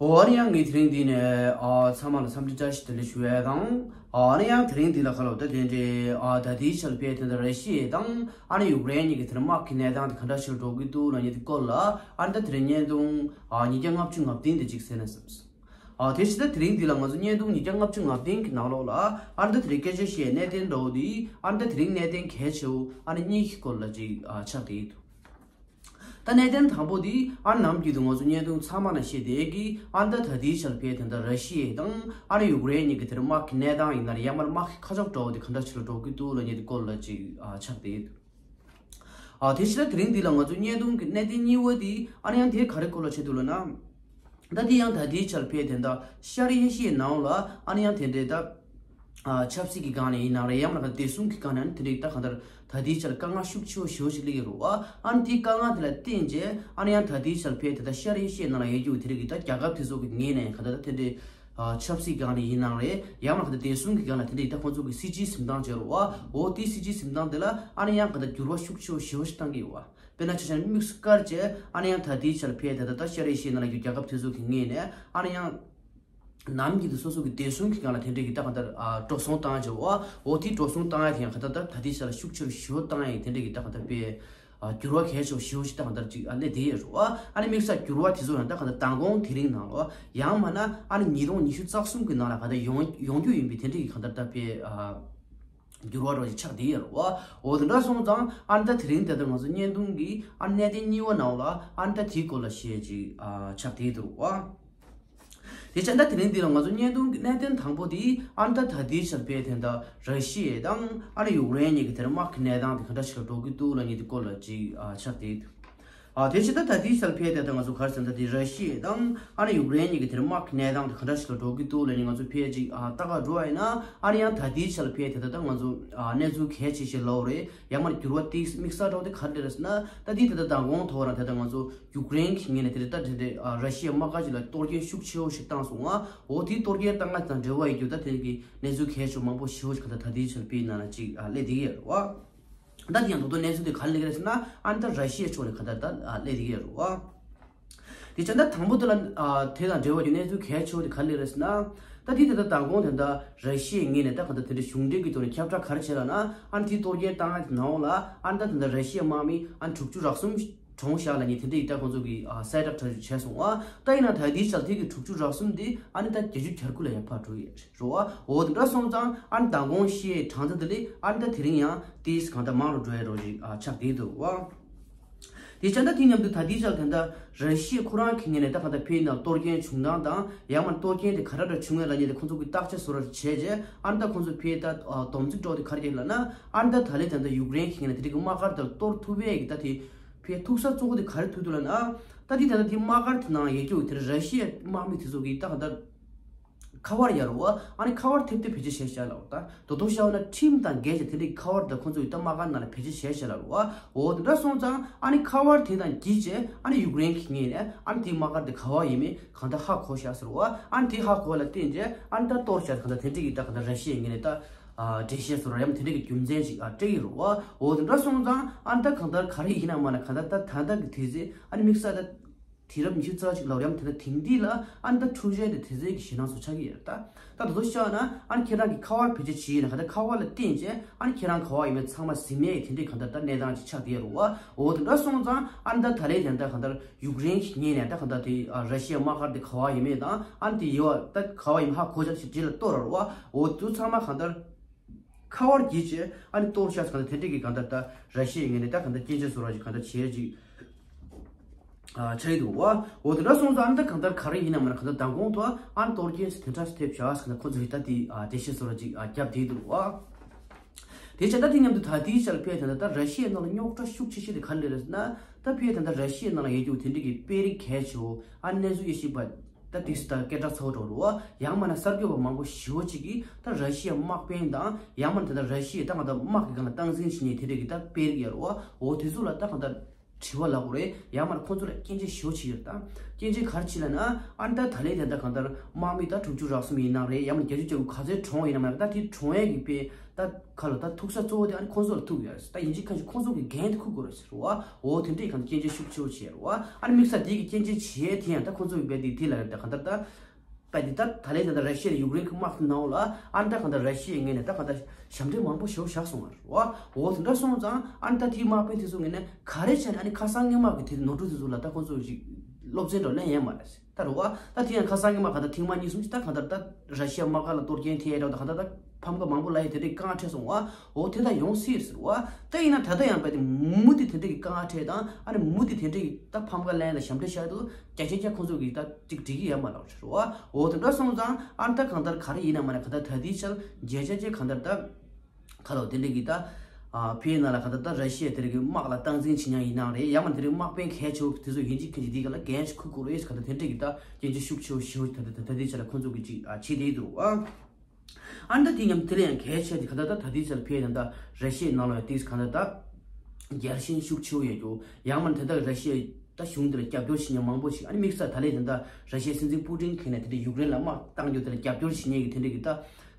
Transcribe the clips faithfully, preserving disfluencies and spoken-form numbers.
འོ་ཨ་ནི་ཡང་ངས་དེ་རིང་འདི་ནས་ཨ་ཚང་མ་ལ་འཚམས་འདྲི་བཀྲ་ཤིས་བདེ་ལེགས་ཞུ་ཡས་དང་། ཨ་ནི་ཡང་དེ་རིང་འདི་ལ་ཁ་ལོ་ད་དེ་འདྲའི་ཨ་ད་ལྟའི་ཆར་ཕེ་དེ་འདྲ་ར་ཤི་ཡ་དང་ཨ་ནི་ཡུཀ་རེན་གཉིས་ཀྱི་དེ་འདྲ་དམག་གི་གནས་སྟངས་དེ་ག་འདྲ་ཞིག་འགྲོ་གི་འདུག་ལབ་མཁན་དེ་སྐོར་ལ་ཨ་ནི་ད་དེ་རིང་བརྙན་ཐུང་ཨ་ཉིས་བརྒྱ་ལྔ་བཅུ་ང་བདུན་དེ་ཅིག་གསན་ན་བསམས་སོང་། ཨ་དེ་བཞིན་ད་དེ་རིང་འདི་ལ་ང་ཚོ་བརྙན་ཐུང་ཉིས་བརྒྱ་ལྔ་བཅུ་ང་བདུན་གྱི་ནང་ལོགས་ལ་ཨ་ནི་ད་དེ་རིང་སྐད་ཆ་བཤད་གནད་དོན་འདྲ་བོ་འདི་ཨ་ནི་ད་དེ་རིང་གནད་དོན་གལ་ཆེ་བོ་ཨ་ནི་གཉིས་ཀྱི་སྐོར་ལ་ཅིག་ཨ་ཆགས་བསྡད་ཡོད་འདུག་ད་གནད་དོན་དང་པོ་འདི་ཨ་ནི་ནམ་རྒྱུན་དུ་ང་ཚོ་བརྙན་ཐུང་ཚང་མ་ནང་བཤད་བསྡད་ཀྱི་ཨ་ནི་ད་ད་ལྟའི་ཆར་ཕེ་དེ་འདྲ་ར་ཤི་ཡ་དང་ཨ་ནི་ཡུཀ་རེན་གཉིས་ཀྱི་དེར་དམག་གི་གནས་སྟངས་ཡིན་ན་རེད། ཡང་མིན་དམག་གི་ཁ་ཕྱོགས་འདྲ་བོ་དེ་ག་འདྲ་ཞིག་ལ་འགྲོ་གི་འདུག་ལབ་མཁན་དེ་སྐོར་ལ་ཅིག་ཨ་ཆགས་བསྡད་ཡོད་འདུག་ཨ་དེ་བཞིན་ད་དེ་རིང་འདི་ལ་ང་ཚོ་བརྙན་ཐུང་གི་གནད་དོན་གཉིས་པ་འདི་ཨ་ནི་ཡང་དེ་ག་རེ་སྐོར་ལ་བྱེད་འདུག་ལབ་ན། ད་དེ་ཡང་ད་ལྟའི་ཆར་ཕེ་དེ་འདྲ་ཤར་ཨེ་ཤི་ཡའི་ནང་ལ་ཨ་ནི་ཡང་དེ་འདྲའི་ད་ཨ་ཆབ་སྲིད་ཀྱི་སྒང་ནས་ཡིན་ན་རེད། ཡང་མིན་ན་བདེ་སྲུང་གི་སྒང་ནས་ཨ་ནི་དེ་འདྲའི་ད་གང་ལྟར་ད་ལྟའི་ཆར་དཀའ་ངལ་ཤུགས་ཆེ་བོ་ཞེ་བོ་ཞིག་སླེབས་ཡོད་རེད་བ། ཨ་ནི་དེའི་དཀའ་ངལ་དེ་ལ་བརྟེན་བྱས་ཨ་ནི་ཡང་ད་ལྟའི་ཆར་ཕེ་དེ་ད་ཤར་ཨེ་ཤི་ཡའི་ནང་ལ་ཡོད་རྒྱུ་དེ་རིགས་ཀྱི་ད་རྒྱལ་ཁབ་དེ་ཚོ་གི་ངོས་ནས་གང་ལྟར་ད་དེ་འདྲའི་ཨ་ཆབ་སྲིད་སྒང་ནས་ཡིན་ན་རེད། ཡང་མིན་ན་གང་ལྟར་བདེ་སྲུང་གི་སྒང་ལ་དེ་འདྲའི་ད་ཁོང་ཚོ་གི་སྲིད་ཇུས་འཛིན་སྟངས་བྱས་རེད་བ། འོ་དེའི་སྲིད་ཇུས་འཛིན་སྟངས་དེ་ལ་ཨ་ནི་ཡང་གང་ལྟར་འགྱུར་བ་ཤུགས་ཆེ་བོ་ཞེ་བོ་ཞིག་བཏང་གི་ཡོད་བ། དཔེར་ན་ཆ་བཞག་ན་དམིགས་སུ་བཀར་བྱས་ཨ་ནི་ཡང་ད་ལྟའི་ཆར་ཕེ་ད་ལྟ་ད་ཤར་ཨེ་ཤི་ཡའི་ནང་ལ་ཡོད་རྒྱལ་ཁབ་དེ་ཚོ་གི་ངོས་ནས་ཨ་ནི་ཡང་ནམ་རྒྱུན་དུ་སོ་སོ་གི་བདེ་སྲུང་གི་སྒང་ལ་དེ་འདྲའི་གི་ད་གང་ལྟར་ཨ་འགྲོ་སོང་བཏང་བྱས་བ། འོ་དེ་འགྲོ་སོང་བཏང་ཡ་དེ་ཡང་གང་ལྟར་ད་ད་ལྟའི་ཆར་ལ་ཤུགས་ཆེ་རུ་ཞེ་བོ་བཏང་ཡ་ཡིན། དེ་འདྲའི་གི་ད་གང་ལྟར་ཕེ་ཨ་འགྱུར་བ་གལ་ཆེ་བོ་ཞེ་བོ་ཞིག་ད་གང་ལྟར་ཅིག་ཨ་སླེབས་བསྡད་ཡོད་རེད་བ། ཨ་ནི་དམིགས་བསལ་འགྱུར་བ་དེ་ཚོ་ཡང་ད་གང་ལྟར་མདང་དགོང་དེ་རིང་ནང་ལ་ཡང་མིན་ན་ཨ་ནི་ཉིས་སྟོང་ཉི་ཤུ་རྩ་གསུམ་གི་ནང་ལ་གང་ལྟར་ཡོང་ཡོང་རྒྱུ་ཡིན་པའི་དེ་འདྲའི་གི་གང་ལྟར་ད་ཕེ་ཨ། འགྱུར་བ་རོ་ཞིག་ཆགས་བསྡད་ཡོད་རེད་བ། འོ་དེ་འདྲ་སོང་ཙང་ཨ་ནི་ད་དེ་རིང་དེ་ལྟར་ང་ཚོ་བརྙན་ཐུང་གི་ཨ་ནི་གནད་དོན་གཉིས་པ་ནང་ལ་ཨ་ནི་ད་དེའི་སྐོར་ལ་བཤད་ཅིག་ཨ་ཆགས་བསྡད་འདུག་བ། དེ་བྱས་ད་དེ་རིང་འདི་ལ་ང་ཚོ་བརྙན་ཐུང་གི་གནད་དོན་དང་པོ་དེ་ཨ་ནི་ད་ད་ལྟའི་ཆར་ཕེ་དེ་འདྲ་ར་ཤི་ཡ་དང་ཨ་ནི་ཡུཀ་རེན་གཉིས་ཀྱི་དེར་དམག་གི་གནས་སྟངས་དེ་ག་འདྲ་ཞིག་ལ་འགྲོ་གི་འདུག་ལབ་མཁན་དེ་སྐོར་ལ་ཅིག་ཨ་ཆགས་བསྡད་འདུག་ཨ་དེ་བྱས་ད་ད་ལྟའི་ཆར་ཕེ་དེ་ད་ང་ཚོ་ག་རེ་ཟེར་ན་ད་དེ་ར་ཤི་ཡ་དང་ཨ་ནི་ཡུཀ་རེན་གཉིས་ཀྱི་དེར་དམག་གི་གནས་སྟངས་དེ་ག་འདྲ་ཞིག་ལ་འགྲོ་གི་འདུག་ལབ་ནས་ང་ཚོ་ཕེ་ཅིག་ཨ་ལྟ་ག་འགྲོ་བ་ཡིན་ན་ཨ་ནི་ཡང་ད་ལྟའི་ཆར་ཕེ་དེ་ད་ད་ང་ཚོ་ཨ་གནས་ཚུལ་གལ་ཆེ་ཞིག་ལབ་རེད། ཡང་མིན་འགྱུར་བ་དེ་དམིགས་བསལ་འདྲ་བོ་དེ་ག་རེ་རེད་ཟེར་ན་ད་དེ་ད་ད་མདང་དགོང་ཐོག་རང་ད་ད་ང་ཚོ་ཡུཀ་རེན་གྱི་ངོས་ནས་དེ་རེད་ད་དེ་རེད་ཨ་ར་ཤི་ཡ་དམག་སྒར་ཅིག་ལ་གཏོར་སྐྱོན་ཤུགས་ཆེ་བོ་ཞིག་བཏང་སོང་ང་། འོ་དེ་གཏོར་སྐྱོན་བཏང་ང་དང་འབྲེལ་བ་ཡོད་རྒྱུ་ད་དེ་གི་གནས་ཚུལ་གལ་ཆེ་བོ་མང་པོ་ཞེ་བོ་ཞིག་ག་ད་ད་ལྟའི་ཆར་ཕེ་ནང་ལ་ཅིག་ཨ་སླེབས་བསྡད་ཡོད་རེད་བ། ད་དེ་ཡང་ད་དུང་གནས་ཚུལ་དེ་ག་རེ་སླེབས་ཀྱི་རེད་ཟེར་ན་ཨ་ནི་ད་ར་ཤི་ཡའི་ཕྱོགས་ནས་ག་ད་ད་ཨ་སླེབས་བསྡད་ཡོད་རེད་བ། དེ་བྱས་ན་དང་པོ་དེ་ལ་ཨ་དེ་དང་འབྲེལ་བ་ཡོད་གནས་ཚུལ་གལ་ཆེ་བོ་དེ་ག་རེ་རེད་ཟེར་ན། ད་དེ་དེ་ལྟར་མདང་དགོང་དེ་འདྲ་ར་ཤི་ཡའི་ངོས་ནས་ད་ག་འདྲ་དེ་འདྲ་གཞུང་འབྲེལ་གྱི་ཐོག་ནས་ཁྱབ་བསྒྲགས་ག་རེ་བྱས་ལབ་ན་ཨ་ནི་དེ་གཏོར་སྐྱོན་བཏང་ཡ་དེ་ནང་ལ་ཨ་ནི་ད་དེ་འདྲ་ར་ཤི་ཡའི་དམག་མི་ཨ་ནི་དྲུག་ཅུ་རག་གསུམ་གྲོངས་ཤག་ལབ་ནས་དེ་འདྲ་ཡི་ད་ཁོང་ཚོ་གིས་ཨ་གསལ་བསྒྲགས་གྲ་སྒྲིག་བྱས་སོང་ཨ། ད་ཡིན་ན་ད་དེའི་ཆར་དེ་གི་དྲུག་ཅུ་རག་གསུམ་དེ་ཨ་ནི་ད་བརྒྱད་ཅུ་གྱ་དགུ་ལ་ཡར་འཕར་འགྲོ་ཡི་རེད་བ། འོ་དེ་འདྲ་སོང་ཙང་ཨ་ནི་མདང་དགོང་ཤི་ཡའི་གྲངས་ཚད་དེ་ལས་ཨ་ནི་ད་དེ་རིང་ཡང་དེས་གང་ལྟར་མང་རུ་འགྲོ་ཡ་རོ་ཞིག་ཨ་ཆགས་བསྡད་འདུག་བ། དེ་བྱས་ད་དེ་མཉམ་དུ་ད་ལྟའི་ཆར་ད་ལྟ་ར་ཤི་ཡ་ཁོ་རང་གི་ངོས་ནས་ད་གང་ལྟར་ཕེ་ནང་གཏོར་སྐྱོན་བྱུང་སྟངས་དང་ཡང་མིན་གཏོར་སྐྱོན་དེ་ག་རེ་འདྲ་བྱུང་ཡོད་ལབ་མཁན་དེ་ཁོང་ཚོ་གིས་བརྟག་དཔྱད་བཟོ་འདྲ་བྱས་རྗེས་ཨ་ནི་ད་ཁོང་ཚོ་ཕེ་ད་ཨ་སྡོམ་རྩིས་འགྲོ་དེ་ག་རེ་རེད་ལབ་ན་ཨ་ནི་ད་ད་ལན་ད་ལྟ་ཡུཀ་རེན་གྱི་ངོས་ནས་དེ་འདྲའི་གི་དམག་སྒར་དེར་གཏོར་ཐུབ་པའི་གི་ད་དེ་ཕེ་ཐུག་ས་གཙོ་བོ་དེ་ག་རེ་ཐུག་འདུག་ལབ་ན་ད་དེ་ད་ལྟ་དེ་དམག་སྒར་དེ་ནང་ཡོད་རྒྱུ་དེར་ར་ཤི་ཡའི་དམག་མི་དེ་ཚོ་གིས་ད་གང་ལྟར། ཁ་པར་ཡོད་རེད་བ། ཨ་ནི་ཁ་པར་ཐེབས་ཐེབས་བེད་སྤྱོད་བྱས་བཞག་ལབ་ད། ད་དུང་བཤད་ན་ཁྲིམས་དང་འགལ་བྱས་དེ་འདྲའི་ཁ་པར་དང་ཁོང་ཚོ་ཡི་ད་དམག་སྒར་ནང་ལ་བེད་སྤྱོད་བྱས་བཞག་ལབ་རེད་བ། འོ་དེ་འདྲ་སོང་ཙང་ཨ་ནི་ཁ་པར་དེ་དང་འགྱིག་བྱས་ཨ་ནི་ཡུཀ་རེན་གྱི་ངོས་ནས་ཨ་ནི་དེའི་དམག་སྒར་དེ་ག་པར་ཡིན་མིན་གང་ལྟར་ཧ་གོ་བཞག་ཟེར་བ། ཨ་ནི་དེ་ཧ་གོ་བ་ལ་བརྟེན་བྱས་ཨ་ནི་ད་གཏོར་བཞག་གང་ལྟར་དེ་འདྲའི་གི་ད་གང་ལྟར་ར་ཤི་ཡའི་ངོས་ནས་ད་འགྲེལ་བཤད་བཟོ་འདྲ་ཡང་དེ་འདྲའི་གི་རྒྱུ་མཚན་ཅིག་སྤྲད་ཡོད་རེད་བ། འོ་དེ་འདྲ་སོང་ཙང་ཨ་ནི་ད་གང་ལྟར་ག་རེ་ཡིན་ན་མ་ན་གང་ལྟར་ད་ད་ལྟ་གི་དུས་ཚོད་ཨ་ནི་དམིགས་བསལ་ད། དུས་རབས་ཉི་ཤུ་རྩ་གཅིག་ལོར་ཡང་དེ་འདྲ་དེང་དུས་ལ་ཨ་ནི་ད་འཕྲུལ་ཆས་དེ་དེ་ཚོའི་གི་ཞེད་སྣང་ཚོ་ཆགས་ཀྱི་ཡོད་རེད་ད། ད་དེ་ཚོ་བཤད་ན་ཨ་ནི་ཁྱེད་རང་གི་ཁ་པར་བེད་སྤྱོད་བྱས་ཡིན་ན་ག་ད་ཁ་པར་ལ་བརྟེན་བྱས་ཨ་ནི་ཁྱེད་རང་ག་པར་ཡོད་མེད་ཚང་མ་གཟིགས་མེད་དེ་འདྲའི་གང་ལྟར་ད་གནས་སྟངས་ཅིག་ཆགས་བསྡད་ཡོད་རེད་བ། འོ་དེ་འདྲ་སོང་ཙང་ཨ་ནི་ད་ད་ལན་དེ་འདྲ་གང་ལྟར་ཡུཀ་རེན་གྱི་ངོས་ནས་ད་གང་ལྟར་དེ་ཨ་ར་ཤི་ཡའི་དམག་སྒར་དེ་ག་པར་ཡོད་མེད་དང་ཨ་ནི་དེ་ཡོད་པ་ད་ག་པར་ཡོད་མེད་ཧ་གོ་ཆ་ཞིག་རྗེས་ལ་གཏོར་ར་རེད་བ། འོ་དེ་ཚོ་ཚང་མ་གང་ལྟར། ཁ་པར་བརྒྱུད་བྱས་ཨ་ནི་གཏོར་བཞག་གང་ལྟར་དེ་འདྲས་ཀྱི་གང་ལྟར་ད་ར་ཤི་ཡའི་ངོས་ནས་ད་གང་ལྟར་སྐྱོན་བརྗོད་བཟོ་འདྲ་ཅིག་གང་ལྟར་བྱས་ཅིག་ཨ་ཆགས་ཀྱི་འདུག་བ། འོ་དེ་འདྲ་སོང་ཙང་ཨ་ནི་ད་གང་ལྟར་ག་རེ་ཡིན་ན་མ་ན་གང་ལྟར་མདང་དགོང་དུ་ཨ་ནི་གཏོར་སྐྱོན་དེ་འདྲ་ཐེབས་བཞག་གང་ལྟར་ཁོ་ཚོ་གིས་ད་དེ་ཨ་འགྲེལ་བཤད་བཟོ་འདྲ་ཅིག་ཨ་བརྒྱབ་བསྡད་འདུག་བ། དེ་བྱས་ད་དེ་མཉམ་དུ་ད་དེའི་ཆར་ཕེ་ད་ལྟ་ད་ར་ཤི་ཡའི་ནང་ལ་རྙོག་དྲ་ཤུགས་ཆེ་ཤོས་དེ་ག་རེ་རེད་ཟེར་ན་ད་ཕེ་ད་ལྟ་ར་ཤི་ཡའི་ནང་ལ་ཡོད་རྒྱུ་དེ་འདྲས་ཀྱི་དཔོན་རིགས་གལ་ཆེ་བོ་ཨ་ནི་གནས་ཚུལ་དབྱེ་ཞིབ་པ། ད་དེ་སྲིད་ད་སྐད་གྲགས་ཚ་བོ་འགྲོ་རུ་བ། ཡང་མིན་ན་གསར་འགོད་པ་མང་པོ་ཞེ་བོ་ཅིག་གིས་ད་ར་ཤི་ཡ་དམག་དཔོན་དང་ཡང་མིན་ད་ལྟ་ར་ཤི་ཡའི་ད་གང་ལྟར་དམག་གི་སྒང་ལ་སྟངས་འཛིན་བྱེད་མཁན་དེ་འདྲས་ཀྱི་ད་དཔོན་རིགས་ཡོད་རུ་བ། འོ་དེ་ཚོ་ལ་ད་གང་ལྟར་ དྲི་བ་ལབ་དགོས་རེད། ཡང་མིན་ཁོང་ཚོ་ལ་སྐྱོན་བརྗོད་ཞེ་པོ་བྱེད་ཀྱི་རེད། ད་སྐྱོན་བརྗོད་ག་རེ་བྱེད་ལབ་ན། ཨ་ནི་ད་ད་ལན་དེ་འདྲ་གང་ལྟར་དམག་མི་ད་དྲུག་ཅུ་རག་སོང་ཡིན་ན་རེད། ཡང་མིན་བརྒྱད་ཅུ་གྱ་དགུ་ག་ཚོད་གྲོངས་ཡིན་ན་མ་རེད། ད་དེ་གྲོངས་ཡས་ཀྱི་དཔེ་ད་ཁ་ལོ་ད་ཐུག་ས་གཙོ་བོ་དེ་ཨ་ནི་ཁོང་ཚོ་ལ་ཐུག་ཡོད་རེད། ད་ཡིན་གཅིག་མིན་གཅིག་ཁོང་ཚོ་གི་འགན་དེ་འཁུར་དགོས་རེད་ཟེར་བ། འོ་དེ་འདྲའི་གང་སྐྱོན་བརྗོད་ཤུགས་ཆེ་བོ་བྱས་རེད་བ། ཨ་ནི་དམིགས་བསལ་དེ་གི་སྐྱོན་བརྗོད་བྱེད་ཡས་དེ་ཡང་ད་ཁོང་ཚོ་གི་དཔེ་དེ་དེ་ལ་རེད། ད་གང་ལྟར་ད། པ་འདི་ད་ད་ལན་ད་ལྟ་ར་ཤི་ཡ་ཡུཀ་རེན་གྱི་དམག་དེ་ནང་ལ་ཨ་ནི་ད་གང་ལྟར་ར་ཤི་ཡའི་ངོས་ནས་ད་གང་ལྟར་ཞབས་འདྲེན་མང་པོ་ཞེ་པོ་བཞག་སོང་བ་རེད་བ། འོ་དེ་འདྲ་སོང་ཙང་ཨ་ནི་ད་དེའི་དམག་དཔོན་དེ་ཚོ་ངོས་ནས་ག་རེ་བྱས་ནས་ཨ་ནི་ཁ་སང་སྔོན་མ་གི་དེ་ནོར་འཁྲུལ་དེ་ཚོ་ལ་ད་ཁོང་ཚོ་ཞིག་སློབ་ཚན་འདྲ་ལེན་ཡས་མ་རེད་ཟེར་ད་རེད་བ། ད་དེ་ཡང་ཁ་སང་སྔོན་མ་གང་ལྟར་ཐེངས་མ་གཉིས་གསུམ་ཞིག་ད་གང་ལྟར་ད་ར་ཤི་ཡ་དམག་སྒར་ལ་གཏོར་སྐྱོན་ཐེབས་ཡས་འདྲ་བ་ད་གང་ལྟར་ད་ཕམ་ཁ་མང་པོ་ལ་ཡ་དེ་འདྲའི་དཀའ་ངལ་འཕྲད་སོང་བ། འོ་དེ་ད་ཡོང་སྲིད་ཟེར་བ། ད་ཡིན་ན་ད་ལྟ་ཡང་རྦད་དེ་མུ་མཐུད་དེ་འདྲའི་གི་དཀའ་ངལ་འཕྲད་དང་ཨ་ནི་མུ་མཐུད་དེ་འདྲའི་གི་ད་ཕམ་ཁ་ལེན་དང་ཞབས་འདྲེན་བཞག་དུས་བརྒྱ་ཆ་བརྒྱ་ཁོང་ཚོ་གི་ད་ཅིག་འགྲིག་གི་ཡོད་མ་རེད་བ། འོ་དེ་འདྲ་སོང་ཙང་ཨ་ནི་ད་གང་ལྟར་ག་རེ་ཡིན་ན་མ་ན་གང་ལྟར་ད་ལྟའི་ཆར་བརྒྱ་ཆ་བརྒྱ་གང་ལྟར་ད་ཁ་ལོ་དེ་འདྲའི་གི་ད་ཨ་ཕའི་ནང་ལ་གང་ལྟར་ད་ར་ཤི་ཡ་དེ་རིགས་གི་དམག་ལ་སྟངས་འཛིན་བྱེད་མཁན་ཡིན་ནའང་རེད། ཡང་མ་དེ་རིགས་དམག་དཔོན་གལ་ཆེ་བོ་དེ་ཚོ་ཡིན་གཅིག་མིན་གཅིག་དེའི་སྒང་ལ་འགན་ཞིག་འཁུར་དགོས་རེད། གང་ལྟར་དེ་འདྲའི་གི་ད་སྐྱོན་བརྗོད་ཤུགས་ཆེ་བོ་ཞེ་པོ་ད་ད་ད་ལྟའི་ཆར་ལ་ཁོང་ཚོ་གི་ཅིག་ཨ་བྱེད་བསྡད་ཡོད་འདུག་བ། ཨ་ནི་ད་དེ་མཉམ་དེ་ལ་ཡང་གལ་ཆེ་དེ་ག་ད་ད་ད་དེ་ཚོ་ལ་ཕེབས་ད་ད་ར་ཤི་ཡའི་ནང་ལ་ཡང་ཏིས་ག་ད་ད་རྒྱལ་ཞེན་ཤུགས་ཆེ་བོ་ཡོད་རྒྱུ། ཡང་མིན་ད་ད་ར་ཤི་ཡའི་ད་གཞུང་དེ་ལ་རྒྱབ་སྐྱོར་བྱེད་མཁན་མང་པོ་ཞིག་ཨ་ནི་དམིགས་བསལ་ད་ལན་ད་ད་ར་ཤི་ཡའི་སྲིད་འཛིན་པུ་ཏིན་གྱིས་ནས་དེ་འདྲའི་ཡུཀ་རེན་ལ་དམག་བཏང་རྒྱུ་དེ་ལ་རྒྱབ་སྐྱོར་བྱེད་མཁན་གྱི་དེ་འདྲའི་གི་ད་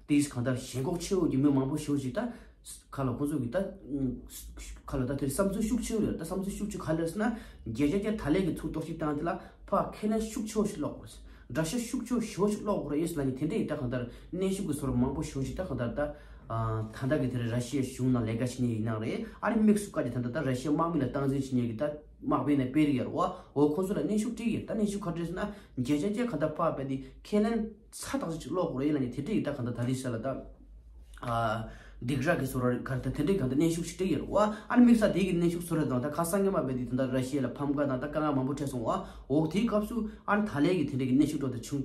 ཏིས་ག་ད་ཞེན་ཁོག་ཆེ་བོ་གྱི་མི་མང་པོ་ཞིག་ཅིག་ད་ཁ་ལ་ཁོ་ཚོ་གི་ད་ཁ་ལ་ད་དེ་བསམ་ཚུལ་ཤུགས་ཆེ་བོ་ཡོད། ད་བསམ་ཚུལ་ཤུགས་ཆེ་ག་རེ་ཟེར་ན་བརྒྱ་ཆ་བརྒྱ་ད་ལན་གྱི་ཚུར་གཏོར་བཤིག་བཏང་དེ་ལ་ཕར་ཁས་ལེན་ཤུགས་ཆེ་བོ་ཞིག་སློག་དགོས་རེད། དགྲ་ཤ་ཤུགས་ཆེ་བོ་ཞེ་པོ་ཞིག་སློག་དགོས་རེད་ཟེར་ལབ་ནས་དེ་འདྲའི་ད་གང་ལྟར་གནོན་ཤུགས་ཀྱི་བཟོ་འདྲ་མང་པོ་ཞེ་པོ་ཞིག་ད་གང་ལྟར་ད་ད་ལྟ་གི་དེ་རེད། ར་ཤི་ཡའི་གཞུང་ནང་ལས་ཀ་བྱེད་མཁན་ཡིན་ནའང་རེད། ཨ་ནི་དམིགས་སུ་བཀར་གྱི་ད་ལྟ་ད་ར་ཤི་ཡའི་དམག་མི་ལ་སྟངས་འཛིན་བྱེད་མཁན་གྱི་ད་དམག་དཔོན་ནས་དཔོན་རིགས་ཡོད་རེད་བ། འོ་ཁོ་ཚོ་ལ་གནོན་ཤུགས་སྤྲད་ཀྱི་ཡོད། ད་གནོན་ཤུགས་ག་རེ་སྤྲད་ཟེར་ན་བརྒྱ་ཆ་བརྒྱ་གང་ལྟར་ཕར་རྦད་དེ་ཁས་ལེན་ཚ་ཐག་ཆོད་ཅིག་སློག་དགོས་རེད་ལབ་ནས་དེ་འདྲའི་ད་གང་ལྟར་ད་ལྟའི་ཆ་ལ་ད་ཨ་སྡིགས་ར་གི་བཟོ་འདྲ་ག་རེ་ད་དེ་འདྲའི་གང་ལྟར་གནོན་ཤུགས་ཤིག་སྤྲད་ཀྱི་ཡོད་རེད་བ། ཨ་ནི་དམིགས་བསལ་དེ་གི་གནོན་ཤུགས་བཟོ་འདྲ་དང་ད་ཁ་སང་སྔོན་མ་རྦད་དེ་ད་ལྟ་ར་ཤི་ཡ་ལ་ཕམ་ཁ་དང་ད་དཀའ་ངལ་མང་པོ་འཕྲད་སོང་བ། འོ་དེའི་སྐབས་སུ་ཨ་ནི་ད་ལན་གྱི་དེ་འདྲའི་གི་གནོན་ཤུགས་འདྲ་བོ་ད་བྱུང་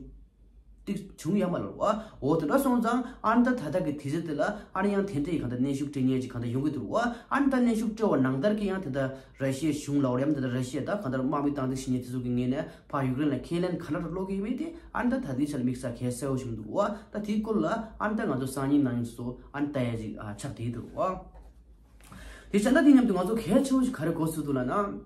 ཏིག་བྱུང་ཡོད་མ་རེད་བ། འོ་དེ་འདྲ་སོང་ཙང་ཨ་ནི་ད་ད་ལྟ་གི་དུས་ཚོད་དེ་ལ་ཨ་ནི་ཡང་དེ་འདྲའི་གང་ལྟར་གནོན་ཤུགས་སྤྲད་མཁན་ཅིག་གང་ལྟར་ཡོང་གི་འདུག་བ། ཨ་ནི་ད་གནོན་ཤུགས་སྤྲད་པ་ནང་ལྟར་གྱི་ཡང་དེ་ལྟར་ར་ཤི་ཡའི་གཞུང་ལ་འོ་ཡང་དེ་ལྟར་ར་ཤི་ཡ་ད་གང་ལྟར་དམག་མི་བཏང་འཛིན་བྱེད་མཁན་དེ་ཚོ་གི་ངོས་ནས་ཕར་ཡུཀ་རེན་ལ་ཁས་ལེན་ག་འདྲ་འདྲ་སློག་གི་ཡོད་མེད་དེ་ཨ་ནི་ད་ད་ལྟའི་ཆ་ལ་དམིགས་བསལ་གལ་གསལ་པོ་ཞིག་མི་འདུག་བ། ད་དེའི་སྐོར་ལ་ཨ་ནི་ད་ང་ཚོ་སང་ཉིན་གནངས་ཉིན་སོ་སོ་ཨ་ནི་ལྟ་ཡ་ཅིག་ཨ་ཆགས་བསྡད་འདུག་བ། དེ་བྱས་ད་དེ་མཉམ་དུ་ང་ཚོ་གལ་ཆེ་བོ་ཞིག་ག་རེ་གོ་ཚུལ་འདུག་ལབ་ན།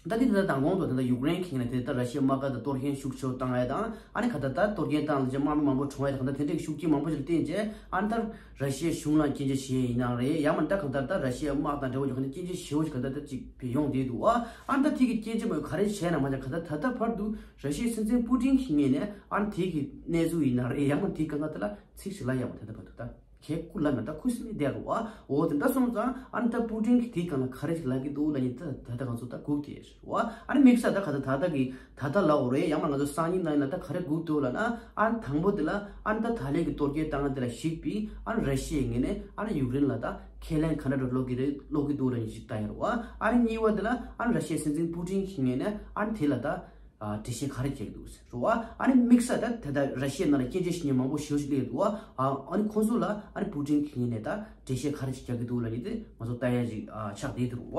ད་དེ་ད་ལྟ་མདང་དགོང་དུ་ད་ལྟ་ཡུཀ་རེན་གྱི་ནས་དེ་ལྟར་ར་ཤི་ཡའི་དམག་སྒར་དུ་གཏོར་སྐྱོན་ཤུགས་ཆེ་བོ་བཏང་ཡ་དང་ཨ་ནི་ག་ད་ལྟ་གཏོར་སྐྱོན་བཏང་ལ་ཅེ་དམག་མི་མང་པོ་གྲོངས་ཡ་དང་ད་དེ་འདྲའི་ཤུགས་རྐྱེན་མང་པོ་ཞིག་བརྟེན་རྗེས་ཨ་ནི་ད་ར་ཤི་ཡའི་གཞུང་ལ་སྐྱོན་བརྗོད་བྱས་ཡིན་ནའང་རེད། ཡང་མིན་ད་ག་ད་ལྟ་ར་ཤི་ཡའི་དམག་དང་འབྲེལ་བ་ཡོད་མཁན་སྐྱོན་བརྗོད་ཞེ་བོ་ཞིག་ག་ད་ལྟ་ཅིག་ཕེ་ཡོང་བསྡད་འདུག་བ། ཨ་ནི་ད་དེ་གི་སྐྱོན་བརྗོད་མ་ག་རེ་བྱས་ན་མ་ཆ་ག་ད་ད་ལྟ་བར་དུ་ར་ཤི་ཡའི་སྲིད་འཛིན་པུ་ཏིན་གྱི་ངོས་ནས་ཨ་ནི་དེ་གི་གནས་ཚུལ་ཡིན་ནའང་རེད། ཡང་མིན་དེ་གང་ག་ད་ལ་ཚིག་ཞིག་ལབ་ཡ་མ་ད་ལྟ་བར་དུ་ད། ཁས་ཁུར་ལབ་ན་ད་ཁུ་སིམ་མེར་བསྡད་རོགས་ཨ། འོ་དེ་འདྲ་སོང་ཙང་ཨ་ནི་ད་པུ་ཏིན་གྱིས་དེའི་སྒང་ལ་ག་རེ་ཞིག་ལབ་ཀྱི་འདུག་ལབ་ཡིན་ད་ད་ལྟ་ང་ཚོ་ད་སྒུག་བསྡད་རོགས་ཨ། ཨ་ནི་དམིགས་བསལ་ད་ག་ད་ད་ལྟ་གི་ད་ལྟ་ལབ་འོ་རེད། ཡང་མ་ང་ཚོ་སང་ཉིན་གནངས་ཉིན་ལ་ད་ག་རེ་སྒུག་འདུག་ལབ་ན་ཨ་ནི་དང་པོ་དེ་ལ་ཨ་ནི་ད་ད་ལན་གྱི་གཏོར་སྐྱོན་བཏང་དེ་ལ་གཞིགས་པའི་ཨ་ནི་ར་ཤི་ཡའི་ངོས་ནས་ཨ་ནི་ཡུཀ་རེན་ལ་ད་ཁས་ལེན་ག་འདྲ་འདྲ་སློག་གི་རེད་སློག་གི་འདུག་ལབ་ཡིན་ཞིག་ལྟ་ཡ་རོགས་ཨ། ཨ་ནི་གཉིས་པ་དེ་ལ་ཨ་ནི་ར་ཤི་ཡའི་སྲིད་འཛིན་པུ་ཏིན་གྱི་ངོས་ནས་ཨ་ནི་དེ་ལ་ད། ཨ་འགྲེལ་བཤད་ག་རེ་བྱེད་ཀྱི་འདུག་ཟེར་བ། ཨ་ནི་དམིགས་བསལ་ད་ད་ལྟ་ར་ཤི་ཡའི་ནང་ལ་སྐྱོན་བརྗོད་བྱེད་མཁན་མང་པོ་ཞེ་པོ་ཞིག་སླེབས་འདུག་བ། ཨ་ཨ་ནི་ཁོང་ཚོ་ལ་ཨ་ནི་པུ་ཏིན་གྱི་ངོས་ནས་ད་འགྲེལ་བཤད་ག་རེ་ཞིག་རྒྱག་གི་འདུག་ལབ་ཡིན་ཏེ་ང་ཚོ་ལྟ་ཡ་ཞིག་ཨ་ཆགས་བསྡད་འདུག་བ།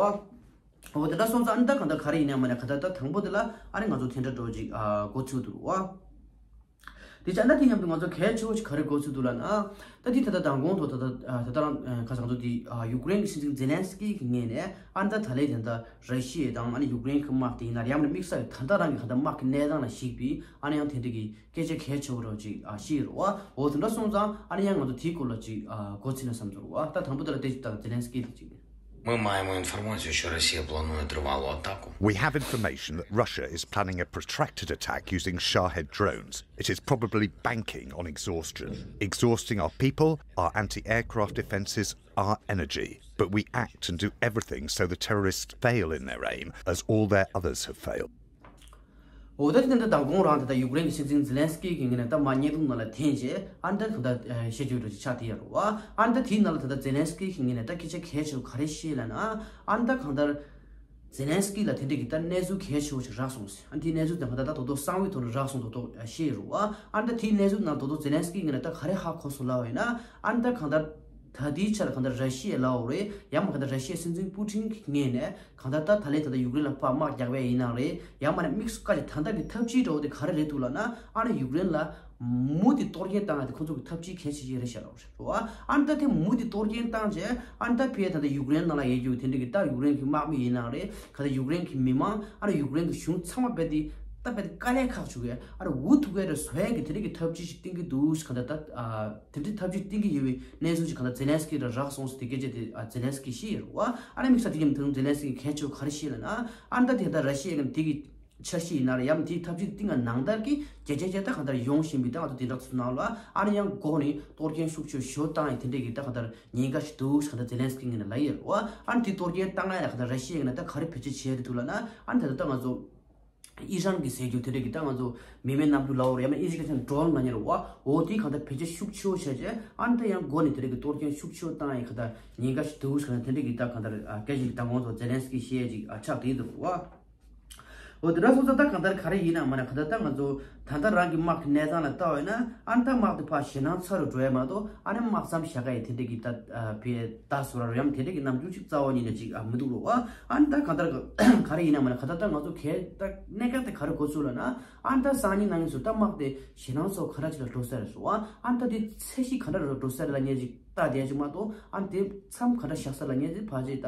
འོ་དེ་འདྲ་སོང་ཙང་ཨ་ནི་ད་གང་ལྟར་ག་རེ་ཡིན་ན་མ་ནས་ག་ད་ད་དང་པོ་དེ་ལ་ཨ་ནི་ང་ཚོ་དེ་འདྲ་འགྲོ་ཅིག་ཨ་འགོ་ཚུགས་འདུག་བ། དེ་བྱས་ན་དེ་མཉམ་དུ་ང་ཚོ་གལ་ཆེ་བོ་ཞིག་ག་རེ་གོ་ཚུལ་འདུག་ལབ་ན། ད་དེ་ད་ལྟ་མདང་དགོང་དུ་ད་ལྟ་ད་ལྟ་རང་ཁ་སང་ཚོ་དེ་ཡུཀ་རེན་གྱི་སྲིད་འཛིན་ཛེ་ལན་སི་ཀི་གི་ངོས་ནས་ཨ་ནི་ད་ད་ལན་དེ་ད་ར་ཤི་ཡ་དང་ཨ་ནི་ཡུཀ་རེན་གྱི་དམག་དེ་ཡིན་ན་ཡང་ན་དམིགས་བསལ་ད་ལྟ་རང་གི་ད་ལྟ་དམག་གི་གནས་སྟངས་ལ་གཞིགས་པའི་ཨ་ནི་ཡང་དེ་འདྲ་གི་སྐད་ཆ་གལ་ཆེ་བོ་རོ་ཅིག་བཤད་ཡོད་རེད་བ། འོ་དེ་འདྲ་སོང་ཙང་ཨ་ནི་ཡང་ང་ཚོ་དེའི་སྐོར་ལ་ཅིག་གོ་ཚུལ་ན་བསམ་ཚོར་བ། ད་དང་པོ་དེ་ལ་དེ་ད་ཛེ་ལན་སི་ཀི་དེ་ཅིག Мы маємо інформацію, що Росія планує тривалу атаку. We have information that Russia is planning a protracted attack using Shahed drones. It is probably banking on exhaustion, exhausting our people, our anti-aircraft defences, our energy. But we act and do everything so the terrorists fail in their aim, as all their others have failed. འོ་ད་དེ་འདྲ་མདང་དགོང་རང་དེ་ད་ཡུཀ་རེན་གྱི་སྲིད་འཛིན་ཛེ་ལན་སི་ཀི་གི་ངོས་ནས་ད་མ་བརྙན་ཐུང་ནང་ལ་འཐེན་རྗེས་ཨ་ནི་ད་གང་ལྟར་བཤད་རྒྱུ་འདྲ་ཅིག་ཆགས་བསྡད་ཡོད་རེད་བ། ཨ་ནི་ད་དེའི་ནང་ལ་ད་ད་ཛེ་ལན་སི་ཀི་གི་ངོས་ནས་ད་སྐད་ཆ་གལ་ཆེ་བ་ག་རེ་བཤད་ལབ་ན་ཨ་ནི་ད་གང་ལྟར། ཛེ་ལན་སི་ཀི་ལ་དེ་འདྲ་གི་ད་གནས་ཚུལ་གལ་ཆེ་བོ་ཞིག་རག་སོང་ཟེར། ཨ་ནི་དེའི་གནས་ཚུལ་དེ་ང་ད་ད་དོ་དོ་གསང་བའི་ཐོག་ནས་རག་སོང་དོ་དོ་ཤེས་རུང་བ། ཨ་ནི་ད་དེའི་གནས་ཚུལ་ནང་དོ་དོ་ཛེ་ལན་སི་ཀི་ངོས་ནས་ད་ག་རེ་ཧ་གོ་སོང་ལབ་པ་ཡིན་ན་ཨ་ནི་ད་གང་ལྟར་ད་ ད་ལྟའི་ཆར་གང་ལྟར་ར་ཤི་ཡ་ལབ་དགོས་རེད། ཡང་མིན་གང་ལྟར་ར་ཤི་ཡའི་སྲིད་འཛིན་པུ་ཊིན་གྱི་ངོས་ནས་གང་ལྟར་ད་ད་ལན་ད་ལྟ་ཡུཀ་རེན་ལ་ཕར་དམག་རྒྱག་པ་ཡིན་ན་རེད། ཡང་མིན་དམིགས་སུ་བཀར་བྱས་ད་ལྟ་གི་འཐབ་ཇུས་འདྲ་བོ་དེ་ག་རེ་རེད་འདུག་ལབ་ན། ཨ་ནི་ཡུཀ་རེན་ལ་མུ་མཐུད་གཏོར་སྐྱོན་བཏང་ཡ་དེ་ཁོང་ཚོ་གི་འཐབ་ཇུས་གལ་ཆེ་ཤོས་རེད་ཤག་ལབ་རེད་བ། ཨ་ནི་ད་དེ་མུ་མཐུད་གཏོར་སྐྱོན་བཏང་བྱས་ཨ་ནི་ད་ཕར་ད་ལྟ་ཡུཀ་རེན་ནང་ལ་ཡོད་རྒྱུ་དེ་འདྲ་གི་ད་ཡུཀ་རེན་གྱི་དམག་མི་ཡིན་ན་རེད། གང་ལྟར་ཡུཀ་རེན་གྱི་མི་མང་ཨ་ནི་ཡུཀ་རེན་གྱི་གཞུང་ཚང་མ་རྦད་དེ་ད་རྦད་དེ་དཀའ་ལས་ཁག་བྱུང་བས་ཨ་ནི་འུ་ཐུག་གི་རེད་བཟོ་ཡ་གི་དེ་འདྲ་གི་འཐབ་ཇུས་ཤིག་བཏིང་གི་འདུག་ཟེར། གང་ལྟར་ད་དེ་འདྲའི་འཐབ་ཇུས་བཏིང་གི་ཡོད་པའི་གནས་ཚུལ་ཞིག་གང་ལྟར་ཛེ་ལན་སི་ཀི་ལ་རག་སོང་ཟེར་དེ་སྐད་ཆ་དེ་ཛེ་ལན་སི་ཀི་བཤད་ཡོད་རེད་བ། ཨ་ནི་དམིགས་བསལ་དེ་གི་མི་ཐུང་ཛེ་ལན་སི་ཀི་གལ་ཆེ་བ་ག་རེ་བཤད་ལབ་ན། ཨ་ནི་ད་དེ་ལྟར་ར་ཤི་ཡ་གི་དེ་གི་འཆར་གཞི་ཡིན་ན་རེད། ཡང་དེའི་འཐབ་ཇུས་བཏིང་བ་ནང་ལྟར་གྱི་རྒྱ་ཆེ་ཆེ་ད་གང་ལྟར་ཡོང་བཞིན་པའི་ད་ང་ཚོ་དེ་འདྲ་ཚོ་ནང་ལ་ཨ་ནི་ཡང་འགོ་ནས་གཏོར་སྐྱོན་ཤུགས་ཆེ་ཤོས་བཏང་ཡ་དེ་འདྲས་ཀྱི་ད་གང་ལྟར་ཉེན་ཁ་ཞིག་འདུག་ཟེར་གང་ལྟར་ཛེ་ལན་སི་ཀི་ངོས་ནས་ལབ་ཡོད་རེད་བ། ཨ་ནི་དེ་གཏོར་སྐྱོན་བཏང་ཡ་ལ་གང་ལྟར་ར་ཤི་ཡ་ངོས་ནས་ད་ག་རེ་བེད་སྤྱོད་བྱས་རེད་འདུག་ལབ་ན། ཨ་ནི་ད་ལྟ་ད་ང་ཚོ་ཨི་རན་གྱི་ཟེར་རྒྱུ་དེ་འདྲས་ཀྱི་ད་ང་ཚོ་མི་མེད་གནམ་གྲུ་ལབ་དགོས་རེད། ཡང་ན་ཨི་ཇི་ཀི་ཊན་ཌོ་རོན་ལབ་མཁན་རེད་བ། འོ་དེ་གང་ལྟར་བེད་སྤྱོད་ཤུགས་ཆེ་བོ་བྱས་རྗེས་ཨ་ནི་ད་ཡང་འགོ་ནས་དེ་འདྲས་ཀྱི་གཏོར་སྐྱོན་ཤུགས་ཆེ་བོ་བཏང་ཡ་གང་ལྟར་ཉེན་ཁ་ཞིག་འདུག་ཟེར་གང་ལྟར་དེ་འདྲས་ཀྱི་ད་གང་ལྟར་སྐད་ཆ་ཞིག་ད་ང་ཚོ་ཛེ་ལན་སི་ཀི་བཤད་ཡ་ཅིག་ཆགས་བསྡད་འདུག་བ། འོ་དེ་འདྲ་སོང་ཙང་ད་གང་ལྟར་ག་རེ་ཡིན་ན་མ་ན་གང་ལྟར་ད་ང་ཚོ་ད་ལྟ་རང་གི་དམག་གི་གནས་སྟངས་ལ་ལྟ་བ་ཡིན་ན་ཨ་ནི་ད་དམག་དེ་ཕར་ཞེད་སྣང་ཚ་རུ་འགྲོ་ཡ་མ་གཏོགས་ཨ་ནི་དམག་མཚམས་བཞག་ག་ཡི་དེ་འདྲས་ཀྱི་ད་ཕར་ད་བཟོ་ར་རུ་ཡང་དེ་འདྲས་ཀྱི་རྣམ་འགྱུར་ཅིག་རྩ་བ་ཉིད་ནས་ཅིག་མི་འདུག་རོ་བ། ཨ་ནི་ད་གང་ལྟར་ག་རེ་ཡིན་ན་མ་ན་གང་ལྟར་ད་ང་ཚོ་གལ་ད་གནད་འགག་དེ་ག་རེ་གོ་ཚུལ་ལ་ན་ཨ་ནི་ད་སང་ཉིན་གནངས་ཉིན་སུ་ད་དམག་དེ་ཞེད་སྣང་ཚོ་ག་འདྲ་ཅིག་ལ་འགྲོ་ས་རེད་སོ། ཨ་ནི་ད་དེ་ཚད་གཞི་ག་འདྲ་རུ་འགྲོ་ས་རེད་ལབ་མཁན་ཅིག་ལྟ་བསྡད་ཅིག་མ་གཏོགས་ཨ་ནི་དེ་མཚམས་ག་འདྲ་བཞག་ས་ལབ་མཁན་དེ་ཕལ་ཆེར་ད་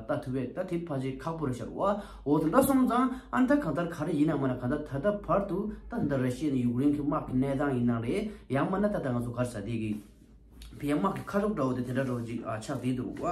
ལྟ་ཐུབ་པས་ད་དེ་ཕལ་ཆེར་ཁག་པོ་རེད་ཤག་བ། འོ་དེ་འདྲ་སོང་ཙང་ཨ་ནི་ད་གང་ལྟར་ག་རེ་ཡིན་ན་མ་ན་གང་ལྟར་ད་ལྟ་བར་དུ་ད་ད་ལྟ་ར་ཤི་ཡ་ནས་ཡུཀ་རེན་གྱི་དམག་གི་གནས་སྟངས་ཡིན་ན་རེད། ཡང་མིན་ན་ད་ལྟ་ང་ཚོ་ག་རེ་ཟ་དེ་གི་ཕར་དམག་གི་ཁ་ཕྱོགས་འདྲ་བོ་དེ་དེ་འདྲ་འདྲ་བོ་ཅིག་ཨ་ཆགས་བསྡད་འདུག་བ།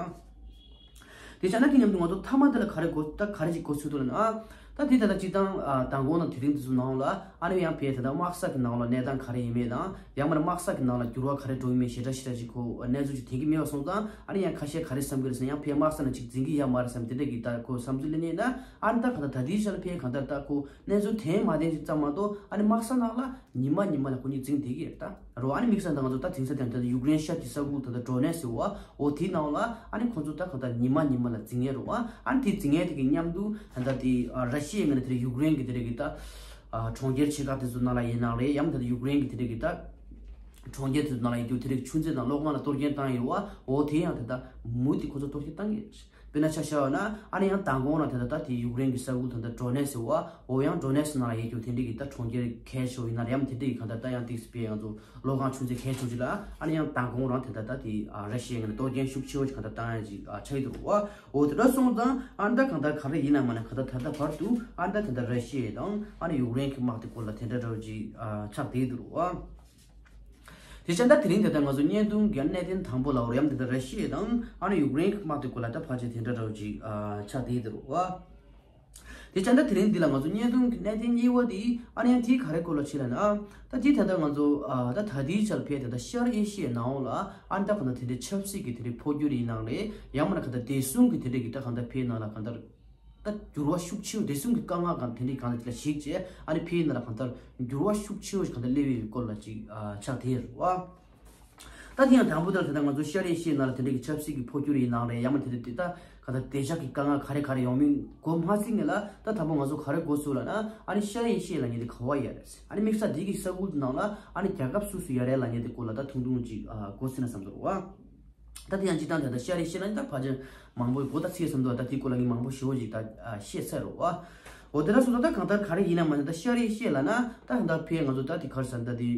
དེ་བྱས་ན་དེ་མཉམ་དུ་ང་ཚོ་མཐའ་མ་དེ་ལ་ག་རེ་གོ་ད་ག་རེ་ཅིག་གོ་ཚུལ་འདུག་ལབ་ན། ཨ་ད་དེ་ད་ལྟ་སྤྱིར་བཏང་ཨ་མདང་དགོང་དང་དེ་རིང་དེ་ཚོ་ནང་ལ་ཨ་ནི་ཡང་ཕར་ད་ལྟ་དམག་ས་གི་ནང་ལ་གནས་སྟངས་ག་རེ་ཡིན་མིན་དང་ཡང་མིན་ན་དམག་ས་གི་ནང་ལ་འགྱུར་བ་ག་རེ་འགྲོ་ཡིན་མིན་ཞེ་དྲག་ཞེ་དྲག་ཅིག་ཁོ་གནས་ཚུལ་ཅིག་དྲན་གྱི་མེད་པ་སོང་ཙང་ཨ་ནི་ཡང་ཁ་ཤས་ག་རེ་བསམ་གྱི་རེད་ཟེར་ན། ཡང་ཕར་དམག་ས་ནང་ཅིག་འཛིང་གི་ཡོད་མ་རེད་བསམ་དེ་འདྲ་གི་ད་ཁོ་བསམ་ཚུལ་སླེབས་ནས་ན། ཨ་ནི་ད་གང་ལྟར་ད་ལྟའི་ཆར་ལ་ཕར་གང་ལྟར་ད་ཁོ་གནས་ཚུལ་དེ་མ་བདེན་ཅིག་ཙམ་མ་གཏོགས་ཨ་ནི་དམག་ས་ནང་ལ་ཉི་མ་ཉི་མ་ལ་ཁོ་གཉིས་འཛིང་བསྡད་ཀྱི་ཡོད་ད། རོ། ཨ་ནི་དམིགས་བསལ་ད་ང་ཚོ་ད་དེང་སང་དེང་དུ་ཡུཀ་རེན་ཤར་གྱི་ས་ཁུལ་ད་ལྟ་ཌོ་ནེ་སི་ཟེར་བ་འོ་དེའི་ནང་ལ་ཨ་ནི་ཁོ་ཚོ་ད་གང་ལྟར་ཉི་མ་ཉི་མ་ལ་འཛིང་ཡས་རོ། ཨ་ནི་དེ་འཛིང་ཡས་དེ་གི་མཉམ་དུ་ད་ལྟ་དེ་ཨ་ར་ཤི་ཡའི་ངོས་ནས་དེ་རིང་ཡུཀ་རེན་གྱི་དེ་རིང་གི་ད་ཨ་གྲོང་ཁྱེར་ཆེ་ཁག་དེ་ཚོ་ནང་ལ་ཡིན་ནའང་རེད། ཡང་ད་ལྟ་ཡུཀ་རེན་གྱི་དེ་རིང་གི་ད་གྲོང་ཁྱེར་དེ་ཚོ་ནང་ལ་ཡོད་རྒྱུ་དེ་རིང་ཆུ་མཛོད་དང་གློག་ཁང་ལ་གཏོར་སྐྱོན་བཏང་ཡོད་བ། འོ་དེ་ཡང་ད་ལྟ་མུ་མཐུད་ཁོ་ཚོ་གཏོར་སྐྱོན་བཏང་གི་རེད། དཔེར་ན་ཆ་བཞག་པ་ན་ཨ་ནི་ཡང་མདང་དགོང་ལ་དེ་ད་ལྟ་དེ་ཡུཀ་རེན་གྱི་ས་ཁུལ་ད་ལྟ་ཌོ་ནེ་སི་ཟེར་བ་འོ་ཡང་ཌོ་ནེ་སི་ནང་ལ་ཡོད་རྒྱུ་དེ་འདྲ་གི་ད་གྲོང་ཁྱེར་གལ་ཆེ་བ་ཡིན་ན་ཡང་དེ་འདྲ་གི་གང་ལྟར་ད་ཡང་ཏིག་སི་པེ་ང་ཚོ་གློག་ཁང་ཆུ་མཛོད་གལ་ཆེ་བ་ཅིག་ལ་ཨ་ནི་ཡང་མདང་དགོང་རང་དེ་ད་ལྟ་དེ་ཨ་ར་ཤི་ཡའི་ངོས་ནས་གཏོར་སྐྱོན་ཤུགས་ཆེ་བ་ཞིག་གང་ལྟར་བཏང་ཡ་ཅིག་ཨ་ཆགས་ཀྱི་འདུག་བ། འོ་དེ་འདྲ་སོང་ཙང་ཨ་ནི་ད་གང་ལྟར་ག་རེ་ཡིན་ན་མ་ན་གང་ལྟར་ད་ལྟ་བར་དུ་ཨ་ནི་ད་དེ་འདྲ་ར་ཤི་ཡ་དང་ཨ་ནི་ཡུཀ་རེན་གྱི་དམག་དེ་སྐོར་ལ་དེ་འདྲ་འདྲ་བོ་ཅིག་ཨ་ཆགས་བསྡད་འདུག་བ། དེ་བྱས་ན་ད་དེ་རིང་དེ་ལྟར་ང་ཚོ་བརྙན་ཐུང་གི་གནད་དོན་དང་པོ་ལ་འོ་ཡང་དེ་ལྟར་ར་ཤི་ཡ་དང་ཨ་ནི་ཡུཀ་རེན་གྱི་དམག་དེ་སྐོར་ལ་ད་ཕལ་ཆེར་དེ་འདྲ་འདྲ་བོ་ཅིག་ཨ་ཆགས་བསྡད་འདུག་བ། དེ་བྱས་ན་ད་དེ་རིང་འདི་ལ་ང་ཚོ་བརྙན་ཐུང་གི་གནད་དོན་གཉིས་པ་དེ་ཨ་ནི་ཡང་དེ་ག་རེ་སྐོར་ལ་ཕྱིན་ལབ་ན། ད་དེ་ད་ལྟ་ང་ཚོ་ཨ་ད་ད་ལྟའི་ཆར་ཕར་དེ་ད་ཤར་ཨེ་ཤི་ཡའི་ནང་ལ་ཨ་ནི་ད་གང་ལྟར་དེ་འདྲའི་ཆབ་སྲིད་ཀྱི་དེ་འདྲའི་འཕོ་འགྱུར་ཡིན་ནའང་རེད། ཡང་མིན་ན་གང་ལྟར་བདེ་སྲུང་གི་དེ་འདྲའི་གི་ད་གང་ལྟར་ཕར་ནང་ལ་གང་ལྟར་ད་འགྱུར་བ་ཤུགས་ཆེ་བོ་བདེ་སྲུང་གི་དཀའ་ངལ་གང་དེ་འདྲའི་གང་ལ་ཅིག་ལ་གཞིགས་བྱས་ཨ་ནི་ཕར་ནང་ལ་གང་ལྟར་འགྱུར་བ་ཤུགས་ཆེ་བོ་ཞིག་གང་ལྟར་སླེབས་ཡོད་པའི་སྐོར་ལ་ཅིག་ཨ་ཆགས་བསྡད་ཡོད་རེད་བ། ད་དེ་ཡང་དང་པོ་དེ་ལ་ད་ལྟ་ང་ཚོ་ཤར་ཨེ་ཤི་ཡའི་ནང་ལ་དེ་འདྲའི་གི་ཆབ་སྲིད་ཀྱི་འཕོ་འགྱུར་ཡིན་ནའང་རེད། ཡང་མིན་དེ་འདྲ་དེ་ད་ག་ད་བདེ་འཇགས་ཀྱི་དཀའ་ངལ་ག་རེ་ག་རེ་ཡོང་མིན་གོ་མ་ཚིག་ནས་ལ་ད་དང་པོ་ང་ཚོ་ག་རེ་གོ་ཚུལ་ལབ་ན་ཨ་ནི་ཤར་ཨེ་ཤི་ཡ་ལབ་མཁན་དེ་ག་བ་ཡ་རེད། ཨ་ནི་དམིགས་བསལ་དེ་གི་ས་ཁུལ་དེ་ནང་ལ་ཨ་ནི་རྒྱལ་ཁབ་སུ་སུ་ཡ་རེད་ལབ་མཁན་དེ་སྐོར་ལ་ད་ཐུང་ཐུང་ཅིག་ཨ་གོ་ཚུལ་ན་བསམ་འདུག་བ། ད་དེ་ཡང་སྤྱིར་བཏང་དེ་ད་ཤར་ཨེ་ཤི་ཡ་ལབ་ན་ད་ཕལ་ཆེར་མང་པོ་གོ་ད་ཚིག་བསམ་འདུག་ད་དེའི་སྐོར་ལ་ངས་མང་པོ་ཞེ་པོ་ཅིག་ད་ཨ་བཤད་ཚར་རེད་བ། འོ་དེ་འདྲ་སོང་ཙང་ད་གང་ལྟར་ག་རེ་ཡིན་ན་མ་ན་ད་ཤར་ཨེ་ཤི་ཡ་ལབ་ན་ད་ད་ཕར་ང་ཚོ་ད་དེ་ག་རེ་ཟེར་ད་དེ།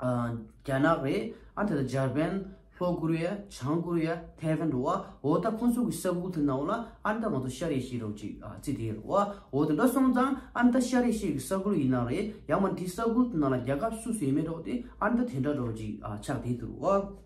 ཨ་རྒྱ་ནག་རེད། ཨ་དེ་ལ་འཇར་པན། ལྷོ་ཀོ་རི་ཡ། བྱང་ཀོ་རི་ཡ། ཐའེ་ཝན་རེད་བ། འོ་ད་ཁོང་ཚོ་གི་ས་ཁུལ་དེ་ནང་ལ་ཨ་ནི་ད་ང་ཚོ་ཤར་ཨེ་ཤི་ཡའི་རོགས་ཅིག་ཨ་རྩིས་དེ་རེད་བ། འོ་དེ་འདྲ་སོང་ཙང་ཨ་ནི་ད་ཤར་ཨེ་ཤི་ཡའི་ས་ཁུལ་ཡིན་ན་རེད། ཡང་མིན་དེ་ས་ཁུལ་དེ་ནང་ལ་རྒྱལ་ཁབ་སུ་སུ་ཡིན་མིན་རོགས་དེ་ཨ་ནི་ད་དེ་འདྲ་རོགས་ཅིག་ཨ་ཆགས་དེ་དེ་རེད་བ།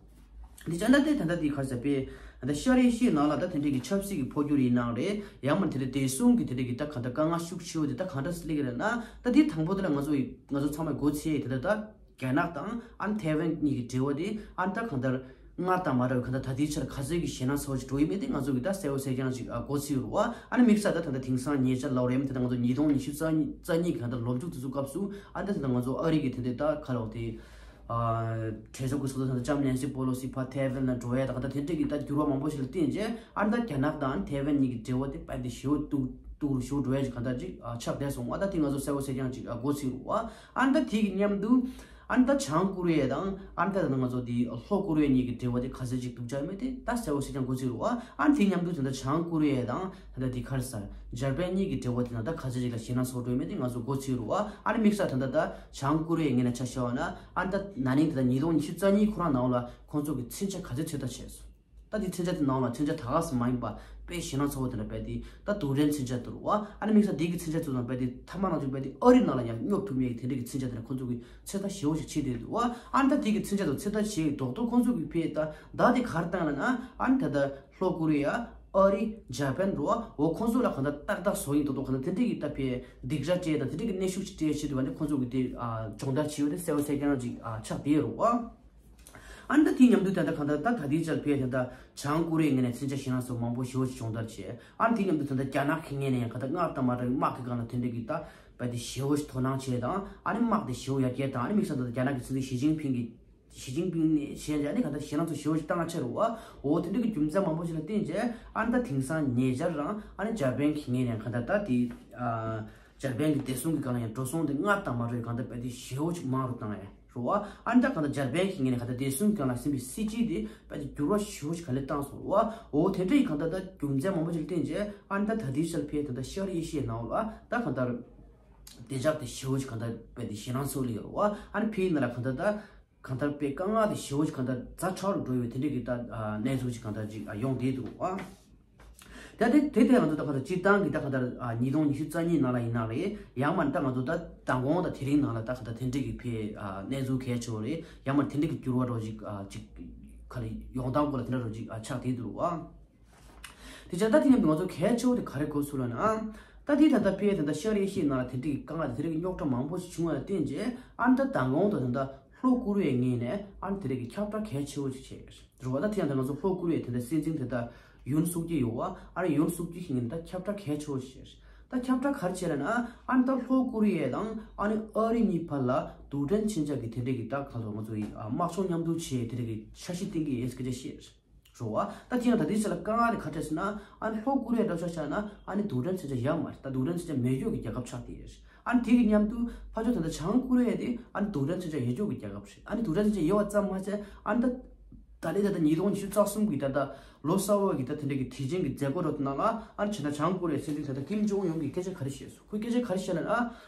དེ་བྱས་ན་དེ་ད་ལྟ་དེ་ག་རེ་ཟེར་པས་ད་ཤར་ཨེ་ཤི་ཡའི་ནང་ལ་ད་དེ་འདྲའི་གི་ཆབ་སྲིད་ཀྱི་འཕོ་འགྱུར་ཡིན་ན་རེད། ཡང་མིན་དེ་འདྲའི་བདེ་སྲུང་གི་དེ་འདྲའི་གི་ད་ག་ད་དཀའ་ངལ་ཤུགས་ཆེ་བོ་དེ་ད་ག་འདྲ་སླེབས་ཀྱི་རེད་ན་ད་དེ་དང་པོ་དེ་ལ་ང་ཚོ་ང་ཚོ་ཚང་མས་གོ་ཚད་དེ་ད་ད། རྒྱ་ནག་དང་ཨ་ནི་ཐའེ་ཝན་གཉིས་ཀྱི་འབྲེལ་བ་དེ་ཨ་ནི་ད་གང་ལྟར་སྔར་དང་མ་འདྲ་བའི་གང་ལྟར་ད་ལྟའི་ཆར་ག་ཚོད་ཀྱི་ཞེད་སྣང་ཚ་བོ་ཞིག་འགྲོ་ཡི་མེད་དེ་ང་ཚོ་གི་ད་གསལ་པོ་གསལ་རྐྱང་ཞིག་ཨ་གོ་ཚོད་རུ་བ། ཨ་ནི་དམིགས་བསལ་ད་ད་ལྟ་དེང་སང་ཉེ་ཆར་ལབ་རེད་མི་དེ་ད་ང་ཚོ་ཉིས་སྟོང་ཉི་ཤུ་རྩ་གཉིས་རྩ་གཉིས་ཀྱི་གང་ལྟར་ལོ་མཇུག་དེ་ཚོ་སྐབས་སུ་ཨ་ནི་ད་ད་ང་ཚོ་ཨ་རི་གི་དེ་འདྲ་ད་ག་ལབ་དེ་ཨ་གྲོས་ཚོགས་ཀྱི་ཚོགས་གཙོ་ད་ལྟ་ལྕམ་ནེན་སི་པོ་ལོ་སི་ཕར་ཐའེ་ཝན་ལ་འགྲོ་ཡ་ད་གང་ལྟར་དེ་འདྲ་གི་ད་འགྱུར་བ་མང་པོ་ཞིག་ལ་བརྟེན་རྗེས་ཨ་ནི་ད་རྒྱ་ནག་དང་ཨ་ནི་ཐའེ་ཝན་གཉིས་ཀྱི་འབྲེལ་བ་དེ་དཔེ་དེ་ཞེ་པོ་སྡུག་སྡུག་རུ་ཞེ་པོ་འགྲོ་ཡ་ཅིག་གང་ལྟར་ཅིག་ཨ་ཆགས་བསྡད་སོང་བ། ད་དེ་ང་ཚོ་གསལ་པོ་གསལ་རྐྱང་ཅིག་ཨ་གོ་ཚོད་རུ་བ། ཨ་ནི་ད་དེ་གི་མཉམ་དུ། ཨ་ནི་ད་བྱང་ཀོ་རི་ཡ་དང་ཨ་ནི་ད་ད་ང་ཚོ་དེ་ལྷོ་ཀོ་རི་ཡ་གཉིས་ཀྱི་འབྲེལ་བ་དེ་ག་ཚོད་ཅིག་འདུག་ཅག་མེད་དེ་ད་གསལ་བོ་ཞིག་ཀྱང་གོ་ཚོད་རེད་བ། ཨ་ནི་དེ་མཉམ་དུ་ད་ལྟ་བྱང་ཀོ་རི་ཡ་དང་ད་ལྟ་དེ་ག་རེ་ཟེར་འཇར་པན་གཉིས་ཀྱི་འབྲེལ་བ་དེ་ད་ལྟ་ག་ཚོད་ཅིག་ལ་ཞེད་སྣང་ཚོར་འགྲོ་མེད་དེ་ང་ཚོ་གོ་ཚོད་རེད་བ། ཨ་ནི་དམིགས་བསལ་ད་ལྟ་ད་བྱང་ཀོ་རི་ཡའི་ངོས་ནས་ཆ་བཞག་པ་ན་ཨ་ནི་ད་ན་ནིང་ད་ལྟ་ཉིས་སྟོང་ཉི་ཤུ་རྩ་གཉིས་ཁོ་རང་ནང་ལ་ཁོང་ཚོ་གི་མཚོན་ཆ་ག་ཚོད་ཚོད་ལྟ་བྱས་སོང་། ད་འདི་མཚོན་ཆ་དེ་ནང་ལ་མཚོན་ཆ་ད་ག་ས་མ་ཡིན་པ་དཔེ་ཞེད་སྣང་ཚ་བོ་དེ་འདྲ་དཔེ་དེ་ད་རྡུལ་ཕྲན་མཚོན་ཆ་དེ་རེད་བ། ཨ་ནི་དམིགས་བསལ་འདི་གི་མཚོན་ཆ་ཚོ་དང་དཔེ་དེ་ཐ་མ་ནང་བཞིན་དཔེ་དེ་ཨ་རི་ནང་ལ་ཡང་སྙོབ་ཐུབ་མཁན་གྱི་དེ་འདྲ་གི་མཚོན་ཆ་དེ་འདྲ་ཁོང་ཚོ་གི་ཚོད་ལྟ་ཞེ་བོ་ཞིག་བྱེད་བསྡད་འདུག་བ། ཨ་ནི་ད་འདི་གི་མཚོན་ཆ་དང་ཚོད་ལྟ་བྱེད་རྡོག་རྡོག་ཁོང་ཚོ་གི་ཕེ་ད་ད་དེ་གར་བཏང་ལ་ན་ཨ་ནི་ད་ད་ལྷོ་ཀོ་རི་ཡ་ཨ་རི་འཇར་པན་རེད་བ། འོ་ཁོང་ཚོ་ལ་གང་ལྟར་ཏག་ཏག་བཟོ་ཡིན་རྡོག་རྡོག་གང་ལྟར་དེ་འདྲ་གི་ད་ཕེ་སྡིགས་ར་སྤྲད་དང་དེ་འདྲ་གི་གནོན་ཤུགས་ཅིག་སྤྲད་བྱེད་དུས་བ་ནི་ཁོང་ཚོ་གི་དེ་སྦྱོང་བརྡར་བྱེད་ཡོད་དེ་གསལ་བོ་གསལ་རྐྱང་ཅིག་ཆགས་བསྡད་ཡོད་རེད་བ། ཨ་ནི་ད་དེའི་མཉམ་དུ་ད་ལྟ་གང་ལྟར་ད་ད་ལྟའི་ཆར་ཕེ་ད་ལྟ་བྱང་ཀོ་རི་ཡའི་ངོས་ནས་མཚོན་ཆ་ཞེད་སྣང་སོགས་མང་པོ་ཞེ་བོ་ཞིག་སྦྱོང་བརྡར་བྱས། ཨ་ནི་དེའི་མཉམ་དུ་ད་ལྟ་རྒྱ་ནག་གི་ངོས་ནས་ཡང་གང་ལྟར་སྔར་དང་མ་འདྲ་བའི་དམག་གི་སྒང་ལ་དེ་འདྲ་གི་ད་དཔེ་དེ་ཞེ་བོ་ཞིག་དོ་སྣང་བྱས་དང་ཨ་ནི་དམག་དེ་ཞེ་བོ་ཡར་རྒྱས་དང་ཨ་ནི་དམིགས་བསལ་ད་ལྟ་རྒྱ་ནག་གི་སྲིད་འཛིན་ཞི་ཅིན་ཕིང་གི་ཞི་ཅིན་ཕིང་ནས་བྱས་ནས་ཨ་ནི་གང་ལྟར་ཞེད་སྣང་ཚོ་ཞེ་བོ་ཞིག་བཏང་ཆེ་རུ་བ། འོ་དེ་འདྲ་གི་རྒྱུ་མཚན་མང་པོ་ཞིག་ལ་བརྟེན་བྱས་ཨ་ནི་ད་དེང་སང་ཉེ་ཆར་རང་ཨ་ནི་འཇར་པན་གྱི་ངོས་ནས་གང་ལྟར་ད་དེ་ཨ་འཇར་པན་གྱི་བདེ་སྲུང་གི་སྒང་ལ་ཡང་འགྲོ་སོང་དེ་སྔར་དང་མ་འདྲ་བའི་གང་ལྟར་དཔེ་དེ་ཞེ་བོ་ཞིག་མང་རུ་བཏང་ཡ་རུ་བ། ཨ་ནི་ད་གང་ལྟར་འཇར་པན་གྱི་ངོས་ནས་གང་ལྟར་བདེ་སྲུང་གི་སྒང་ལ་ཟིན་པའི་སྲིད་ཇུས་དེ་དཔེ་དེ་འགྱུར་བ་ཞེ་བོ་ཞིག་ག་ལེར་བཏང་སོང་རུ་བ། འོ་དེ་འདྲ་ཡི་གང་ལྟར་ད་རྒྱུ་མཚན་མང་པོ་ཞིག་ལ་བརྟེན་བྱས་ཨ་ནི་ད་ད་ལྟའི་ཆར་ཕེ་ད་ལྟ་ཤར་ཨེ་ཤི་ཡའི་ནང་ལ་ད་གང་ལྟར་བདེ་འཇགས་དེ་ཞེ་བོ་ཞིག་གང་ལྟར་དཔེ་དེ་ཞེད་སྣང་ཚོར་ལ་ཡོད་རུ་བ། ཨ་ནི་ཕེ་ཡི་ནང་ལ་གང་ལྟར་ད་གང་ལྟར་དཔེ་དཀའ་ངལ་དེ་ཞེ་བོ་ཞིག་གང་ལྟར་ཛ་དྲག་རུ་འགྲོ་ཡོད་དེ་འདྲ་གི་ད་གནས་ཚུལ་ཞིག་གང་ལྟར་ཅིག་ཡོང་བསྡད་འདུག་ཨ། ད་དེ་དེ་དེ་ང་ཚོ་ད་གང་ལྟར་སྤྱིར་བཏང་གི་ད་གང་ལྟར་ཉིས་སྟོང་ཉི་ཤུ་རྩ་གཉིས་ནང་ལ་ཡིན་ན་རེད། ཡང་མིན་ད་ང་ཚོ་ད་མདང་དགོང་དང་དེ་རིང་ནང་ལ་ད་གང་ལྟར་དེ་འདྲ་གི་ཕེ་གནས་ཚུལ་གལ་ཆེ་བོ་རེད། ཡང་མིན་དེ་འདྲ་གི་འགྱུར་བ་རོ་ཅིག་ཅིག་ག་ལ་ཡོང་སྟངས་སྐོར་ལ་དེ་འདྲ་རོ་ཅིག་ཆགས་བསྡད་འདུག་ཨ། དེ་ཆ་ད་དེ་མཉམ་དུ་ང་ཚོ་གལ་ཆེ་བོ་དེ་ག་རེ་གོ་ཚུལ་ལ་ན། ད་དེ་ད་ལྟ་ཕེ་ད་ལྟ་ཤར་ཨེ་ཤི་ཡའི་ནང་ལ་དེ་འདྲའི་དཀའ་ངལ་དེ་རིགས་རྙོག་དྲ་མང་པོ་ཞིག་བྱུང་བ་ལ་བརྟེན་རྗེས་ཨ་ནི་ད་མདང་དགོང་དུ་ད་ལྟ་ལྷོ་ཀོ་རི་ཡའི་ངོས་ནས་ཨ་ནི་དེ་རིགས་ཀྱི་ཁྱབ་བསྒྲགས་གལ་ཆེ་བོ་ཞིག་བྱས་རེད་བ། ད་དེ་ཡང་ད་ང་ཚོ་ལྷོ་ཀོ་རི་ཡའི་དེ་འདྲ་སྲིད་འཛིན་དེ་ད་ཡུན་སུག་ཅི་ཡོད་བ། ཨ་ནི་ཡུན་སུག་ཅི་ཞིག་ངོས་ནས་ད་ཁྱབ་བསྒྲགས་གལ་ཆེ་བོ་ཞིག་བྱས་རེད། ད་ཁྱབ་བསྒྲགས་ག་རེ་བྱས་ལ་ན་ཨ་ནི་ད་ལྷོ་ཀོ་རི་ཡ་དང་ཨ་ནི་ཨ་རི་གཉིས་བར་ལ་རྡུལ་ཕྲན་མཚོན་ཆ་གི་དེ་འདྲའི་གི་ད་ག་ཚོད་ང་ཚོ་ཡི་དམག་སྦྱོང་མཉམ་དུ་བྱས་དེ་འདྲའི་གི་འཆར་གཞི་བཏིང་གི་ཡོད་སྐད་ཆ་བཤད་རེད། རེད་བ། ད་དེ་ཡང་ད་ལྟའི་ཆ་ལ་དཀའ་ངལ་དེ་ག་འདྲ་ཟེར་ན་ཨ་ནི་ལྷོ་ཀོ་རི་ཡ་འདྲ་ཆ་བཞག་ན་ཨ་ནི་རྡུལ་ཕྲན་མཚོན་ཆ་ཡོད་མ་རེད། ད་རྡུལ་ཕྲན་མཚོན་ཆ་མེད་ཡོད་ཀྱི་རྒྱལ་ཁབ་ཆགས་བསྡད་ཡོད་རེད། ཨ་ནི་དེ་གི་མཉམ་དུ་ཕར་ཕྱོགས་ད་ལྟ་བྱང་ཀོ་རི་ཡ་དེ་ཨ་ནི་རྡུལ་ཕྲན་མཚོན་ཆ་ཡོད་ཡོད་ཀྱི་རྒྱལ་ཁབ་རེད། ཨ་ནི་རྡུལ་ཕྲན་མཚོན་ཆ་ཡོད་པ་ཙམ་མ་ཟད་ཨ་ནི་ད་ད་ལྟའི་ད་ལྟ་ཉིས་སྟོང་ཉི་ཤུ་རྩ་གསུམ་གི་ད་ལྟ་ལོ་གསར་བ་གི་ད་དེ་འདྲ་གི་དུས་ཆེན་གི་མཛད་སྒོ་རོ་དེ་ནང་ལ་ཨ་ནི་བྱས་ན་བྱང་ཀོ་རི་ཡའི་སྲིད་འཛིན་ད་ལྟ་ཀིམ་ཇོང་ཡུན་གི་སྐད་ཆ་ག་རེ་བཤད་སོང་། ཁོས་སྐད་ཆ་ག་རེ་བཤད་ན་ཨ་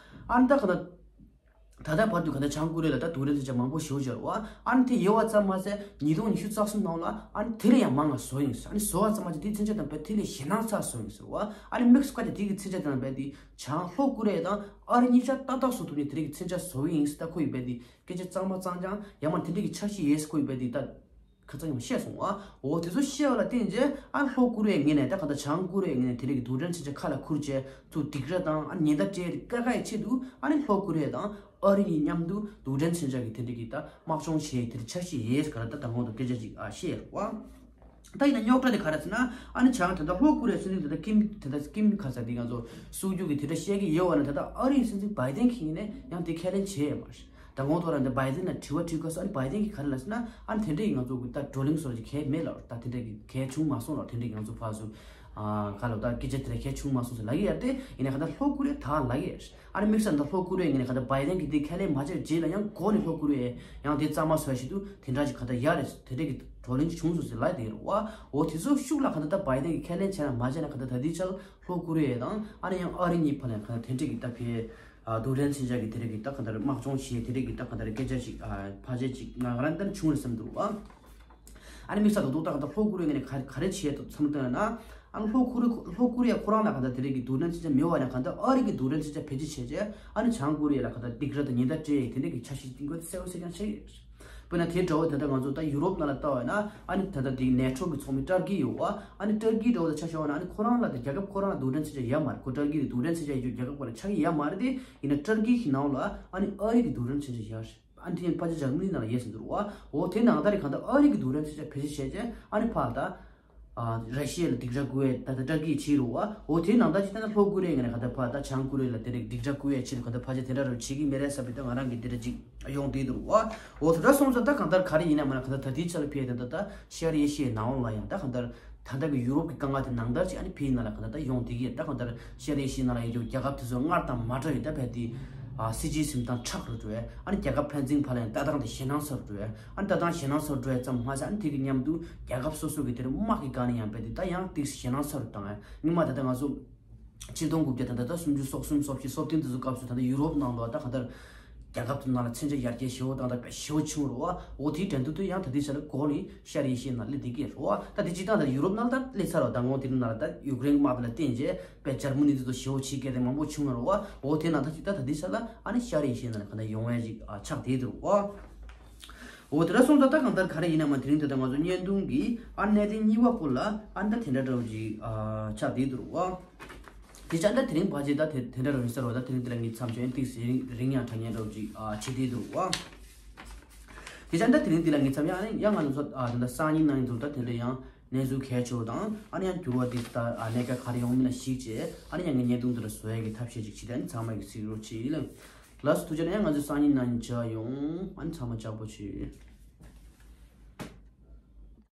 ཨ་ནི་ད་ག་ད། ད་ལྟ་བར་དུ་ག་ད་བྱང་ཀོ་རི་ཡ་ལ་ད་རྡུལ་ཕྲན་མཚོན་ཆ་མང་པོ་ཞེ་པོ་ཅིག་ཡོད་རེད་བ། ཨ་ནི་དེ་ཡོད་པ་ཙམ་མ་ཟད་ཉིས་སྟོང་ཉི་ཤུ་རྩ་གསུམ་ནང་ལ་ཨ་ནི་དེ་ལས་ཡང་མང་ང་བཟོ་ཡིན་ཟེར། ཨ་ནི་བཟོ་བ་ཙམ་མ་ཟད་དེའི་མཚོན་ཆ་དང་བས་དེ་ལས་ཞེད་སྣང་ཚ་བཟོ་ཡིན་ཟེར་བ། ཨ་ནི་དམིགས་སུ་བཀར་ཏེ་དེ་གི་མཚོན་ཆ་དང་བས་དེ་བྱང་ལྷོ་ཀོ་རི་ཡ་དང་ཨ་རི་གཉིས་ཆ་ཏག་ཏག་བཟོ་ཐུབ་ནི་དེ་རིགས་ཀྱི་མཚོན་ཆ་བཟོ་གི་ཡིན་ཟེར། ད་ཁོ་ཡི་བས་དེ་སྐད་ཆ་གཙང་མ་གཙང་རྐྱང་ཡང་མ་དེ་འདྲ་གི་འཆར་གཞི་ཡོད་ཟེར། ཁོ་ཡི་བས་དེ་ད། ཁ་ཚ་ཡང་བཤད་སོང་ཨ། འོ་དེ་ཚོ་བཤད་པ་ལ་བརྟེན་རྗེས་ཨ་ལྷོ་ཀོ་རི་ཡའི་ངོས་ནས་ད་ག་ད་བྱང་ཀོ་རི་ཡའི་ངོས་ནས་དེ་རིགས་ཀྱི་རྡུལ་ཕྲན་མཚོན་ཆ་ཁ་ལ་ཁུར་རྗེས་ཚུར་སྡིགས་ར་དང་ཨ་ཉེན་བརྡ་སྤྲད་དཀའ་ཁག་ཡི་ཆེད་དུ་ཨ་ནི་ལྷོ་ཀོ་རི་ཡ་དང་ཨ་རི་གཉིས་མཉམ་དུ་རྡུལ་ཕྲན་མཚོན་ཆ་གི་དེ་འདྲ་གི་ད་དམག་སྦྱོང་བྱེད་དེ་འཆར་གཞི་ཡོད་ག་ལ་ད་དང་པོ་དང་སྐད་ཆ་ཅིག་ཨ་བཤད་རོགས་ཨ། ད་ཡིན་ན་རྙོག་དྲ་དེ་ག་རེ་ཟེར་ན་ཨ་ནི་བྱང་ད་ལྟ་ལྷོ་ཀོ་རི་ཡའི་སྲིད་འཛིན་ད་ལྟ་ཀིམ་ད་ལྟ་ཀིམ་ཁ་ས་དེ་ང་ཚོ་སྲུང་སྐྱོབ་ཀྱི་དེ་འདྲ་བཤད་ཀྱི་ཡོད་བ་ན་ད་ལྟ་ཨ་རིའི་སྲིད་འཛིན་བྷའི་ཌེན་གྱི་ངོས་ནས་ཡང་དེ་ཁས་ལེན་བྱས་ཡོད་མ་རེད། ད་ངོ་ཐོག་རང་དེ་བྷའི་ཌེན་ལ་དྲི་བ་དྲིས་སྐབས་སུ་ཨ་ནི་བྷའི་ཌེན་གྱིས་ག་རེ་ལབ་ཟེར་ན་ཨ་ནི་དེ་འདྲ་ཡི་ང་ཚོ་གི་ད་བགྲོ་གླེང་སོགས་ཀྱི་གལ་མེད་ལབ། ད་དེ་འདྲ་གི་གལ་བྱུང་མ་སོང་ལབ། དེ་འདྲ་གི་ང་ཚོ་ཕར་ཚུར་ཨ་ག་ལབ་ད་སྐད་ཆ་དེ་འདྲ་གལ་བྱུང་མ་སོང་ཟེར་ལབ་ཀྱི་ཡོད་རེད་དེ། ཡིན་ན་ག་ད་ལྷོ་ཀོ་རི་ཡ་ད་ལབ་ཀྱི་ཡོད་རེད། ཨ་ནི་དམིགས་བསལ་ད་ལྷོ་ཀོ་རི་ཡའི་ངོས་ནས་ག་ད་བྷའི་ཌེན་གྱིས་དེ་ཁས་ལེན་མ་བྱས་རྗེས་ལ་ཡང་འགོ་ནས་ལྷོ་ཀོ་རི་ཡས་ཡང་དེ་གཙང་མ་བཟོ་ཡ་ཞིག་འདུག་དེ་འདྲ་ཞིག་ག་ད་ཡོད་རེད། དེ་འདྲ་གི་བགྲོ་གླེང་ཅིག་བྱུང་སོང་ཟེར་ལབ་ཡོད་རེད་བ། འོ་དེ་ཚོ་ཤུགས་ལ་ག་ད་ད་བྷའི་ཌེན་གྱིས་ཁས་ལེན་བྱས་ན་མ་བྱས་ན་ག་ད་ད་ལྟའི་ཆར་ལྷོ་ཀོ་རི་ཡ་དང་ཨ་ནི་ཡང་ཨ་རི་གཉིས་བར་ལ་ག་ད་དེ་འདྲ་གི་ད་ཕེ། ཨ་རྡུལ་ཕྲན་མཚོན་ཆ་གི་དེ་རིགས་ཀྱི་ད་གང་ལྟར་དམག་སྦྱོང་བྱེད་དེ་རིགས་ཀྱི་ད་གང་ལྟར་སྐད་ཆ་ཅིག་ཨ་ཕལ་ཆེར་ཅིག་ང་རང་ལྟར་བྱུང་རེད་བསམ་འདུག་ཨ། ཨ་ནི་དམིགས་བསལ་དུ་ད་གང་ལྟར་ལྷོ་ཀོ་རི་ཡ་ངོས་ནས་ག་ག་རེ་བྱས་འདུག་བསམ་བཏང་ན་ཨ་ནི་ལྷོ་ཀོ་རི་ལྷོ་ཀོ་རི་ཡ་ཁོ་རང་ལ་གང་ལྟར་དེ་རིགས་ཀྱི་རྡུལ་ཕྲན་མཚོན་ཆ་མེད་པ་ཡང་གང་ལྟར་ཨ་རི་གི་རྡུལ་ཕྲན་མཚོན་ཆ་བེད་སྤྱོད་བྱས་རྗེས་ཨ་ནི་བྱང་ཀོ་རི་ཡ་ལ་གང་ལྟར་སྡིགས་ར་དང་ཉེན་བརྡ་སྤྲད་དེ་འདྲ་གི་འཆར་གཞི་འདི་འགོད་གསལ་པོ་གསལ་རྐྱང་ཆགས་ཡོད། དཔེར་ན་དེ་འདྲ་བོ་ད་ལྟ་ང་ཚོ་ད་ཡུ་རོབ་ནང་ལ་ལྟ་བ་ཡིན་ན་ཨ་ནི་ད་ལྟ་འདི་ནེ་ཊོ་གི་ཚོགས་མི་ཏར་ཀི་ཡོད་བ། ཨ་ནི་ཏར་ཀི་འདྲ་བོ་ད་ཆ་བཞག་པ་ན་ཨ་ནི་ཁོ་རང་ལ་ད་རྒྱལ་ཁབ་ཁོ་རང་ལ་རྡུལ་ཕྲན་མཚོན་ཆ་ཡོད་མ་རེད། ཁོ་ཏར་ཀི་དེ་རྡུལ་ཕྲན་མཚོན་ཆ་ཡོད་རྒྱུ་རྒྱལ་ཁབ་ཁོ་རང་ཆགས་ཀྱི་ཡོད་མ་རེད་དེ། ཡིན་ན་ཏར་ཀི་གི་ནང་ལ་ཨ་ནི་ཨ་རི་གི་རྡུལ་ཕྲན་མཚོན་ཆ་ཡོད་རེད། ཨ་ནི་དེ་ཡང་ཕལ་ཆེར་འཇར་མ་ནི་ནང་ལ་ཡོད་ཟིན་འདུག་བ། འོ་དེ་ནང་ལྟར་གང་ལྟར་ཨ་རི་གི་རྡུལ་ཕྲན་མཚོན་ཆ་བེད་སྤྱོད་བྱས་རྗེས་ཨ་ནི་ཕར་ད། ཨ་ར་ཤི་ཡ་ལ་སྡིགས་ར་བསྐུལ་བའི་ད་ལྟ་ཏར་ཀི་བྱེད་རུ་བ། འོ་དེའི་ནང་ལྟར་ཅིག་ལྟ་ན་ལྷོ་ཀོ་རི་ཡའི་ངོས་ནས་གང་ལྟར་ཕར་བྱང་ཀོ་རི་ཡ་ལ་དེ་རིགས་སྡིགས་ར་བསྐུལ་བའི་ཆེད་དུ་གང་ལྟར་ཕལ་ཆེར་དེ་འདྲ་རུ་བྱེད་ཀྱི་མེད་རེད་བསམ་པའི་ད་ང་རང་གི་འདི་འདྲ་ཅིག་ཡོང་བསྡད་འདུག་བ། འོ་དེ་འདྲ་སོང་ཙང་ད་གང་ལྟར་ག་རེ་ཡིན་ན་མ་ན་གང་ལྟར་ད་ལྟའི་ཆར་ཕེ་ད་ད་ད་ཤར་ཨེ་ཤི་ཡའི་ནང་ལ་ཡང་ད་གང་ལྟར་ད་ལྟ་གི་ཡུ་རོབ་ཀྱི་དཀའ་ངལ་དེ་ནང་ལྟར་ཅིག་ཨ་ནི་ཕེའི་ནང་ལ་གང་ལྟར་ད་ཡོང་བསྡད་ཀྱི་ཡོད། ད་གང་ལྟར་ཤར་ཨེ་ཤི་ཡའི་ནང་ལ་ཡོད་རྒྱུ་རྒྱལ་ཁབ་དེ་ཚོ་སྔར་དང་མ་འདྲ་བའི་ད་ཕེ་དེ་ ཨ་སྲིད་ཇུས་འཛིན་སྟངས་ཁྲག་རུ་འགྲོ་བས། ཨ་ནི་རྒྱལ་ཁབ་ཕན་ཚུན་བར་ལ་ཡང་ལྟ་སྟངས་དེ་ཞེད་སྣང་ཚ་རུ་འགྲོ་བས། ཨ་ནི་ལྟ་སྟངས་ཞེད་སྣང་ཚ་རུ་འགྲོ་བས་ཙམ་མ་ཟད། ཨ་ནི་དེ་གི་མཉམ་དུ་རྒྱལ་ཁབ་སོ་སོ་གི་དེར་དམག་གི་སྒང་ནས་ཡང་རྦད་དེ་ད་ཡང་ཏིག་ཞེད་སྣང་ཚ་རུ་བཏང་ཡ། སྔོན་མ་ད་ལྟ་ང་ཚོ་ཆིག་སྟོང་དགུ་བརྒྱ་ད་ལྟ་ད་སུམ་ཅུ་སོ་གསུམ་སོ་བཞི་སོ་བདུན་དེ་ཚོ་སྐབས་སུ་ད་ལྟ་ཡུ་རོབ་ནང་ལོགས་ད་གང་ལྟར་རྒྱལ་ཁབ་དེ་ནང་ལ་མཚོན་ཆ་ཡར་རྒྱས་ཞེ་པོ་བཏང་སྟངས་དཔེ་ཞེ་པོ་བྱུང་རུང་བ། འོ་དེའི་འགྲན་བསྡུར་དུ་ཡང་ད་ལྟའི་ཆ་ལ་གོ་ནི་ཤར་ཨེ་ཤི་ཡའི་ནང་སླེབས་བསྡད་ཀྱི་རེད་བ། ད་དེ་སྤྱིར་བཏང་ད་ཡུ་རོབ་ནང་ལ་ད་སླེབས་ཚར་བ། ད་ངོ་དེ་རིང་ནང་ལ་ད་ཡུཀ་རེན་དམག་དེ་ལ་བརྟེན་རྗེས་དཔེ་འཇར་མ་ནི་དེ་ཚོ་ཞེ་པོ་བྱེད་མཁན་དེ་མང་པོ་བྱུང་ཡོད་རེད་བ། འོ་དེ་ནང་ད་ཅིག་ད་ད་ལྟའི་ཆ་ལ་ཨ་ནི་ཤར་ཨེ་ཤི་ཡའི་ནང་ལ་གང་ལྟར་ཡོང་བ་ཞིག་ཨ་ཆགས་བསྡད་འདུག་བ། འོ་དེ་འདྲ་སོང་ཙང་ད་གང་ལྟར་ག་རེ་ཡིན་ན་མ། དེ་རིང་དེ་ད་ང་ཚོ་བརྙན་ཐུང་གི་ཨ་གནད་དོན་གཉིས་པ་པོ་ལ་ཨ་ནི་ད་དེ་འདྲ་འདྲ་བོ་ཅིག་ཨ་ཆགས་བསྡད་འདུག་བ། དེ་ཅག་ད་དེ་རིང་ཕལ་ཆེར་ད་དེ་དེ་འདྲ་རང་ཡིན་ས་རེད་བ། ད་དེ་རིང་འདི་ལ་ངས་མཚམས་བཅད། ཏིག་ཙམ་རིང་ཡང་དྲག་ཉན་འདྲ་བོ་ཅིག་ཨ་བྱེད་བསྡད་འདུག་བ། དེ་ཅག་ད་དེ་རིང་འདི་ལ་ངས་མཚམས། ཡང་ཡང་ང་ཚོ་ཨ་ད་ལྟ་སང་ཉིན་གནངས་ཉིན་ཚོ་ད་དེ་འདྲ་ཡང་གནས་ཚུལ་གལ་ཆེ་བ་དང་། ཨ་ནི་ཡང་འགྱུར་བ་འདི་ད་ཨ་གནད་འགག་ག་རེ་ཡོང་མིན་ལ་གཞིགས་བྱས། ཨ་ནི་ཡང་ངས་བརྙན་ཐུང་འདི་ལ་བཟོ་ཡ་གི་ཐབས་ཤེས་ཅིག་བྱེད་དེ། ཨ་ནི་ཚང་མ་གི་གཟིགས་རོགས་བྱེད་ལ། ལགས་སོ། ཐུགས་རྗེ་ཆེ། ཡང་ང་ཚོ་སང་ཉིན་གནངས་ཉིན་མཇལ་ཡོང་། ཨ་ནི་ཚང་མ་ལྕགས་པོ་བྱེད།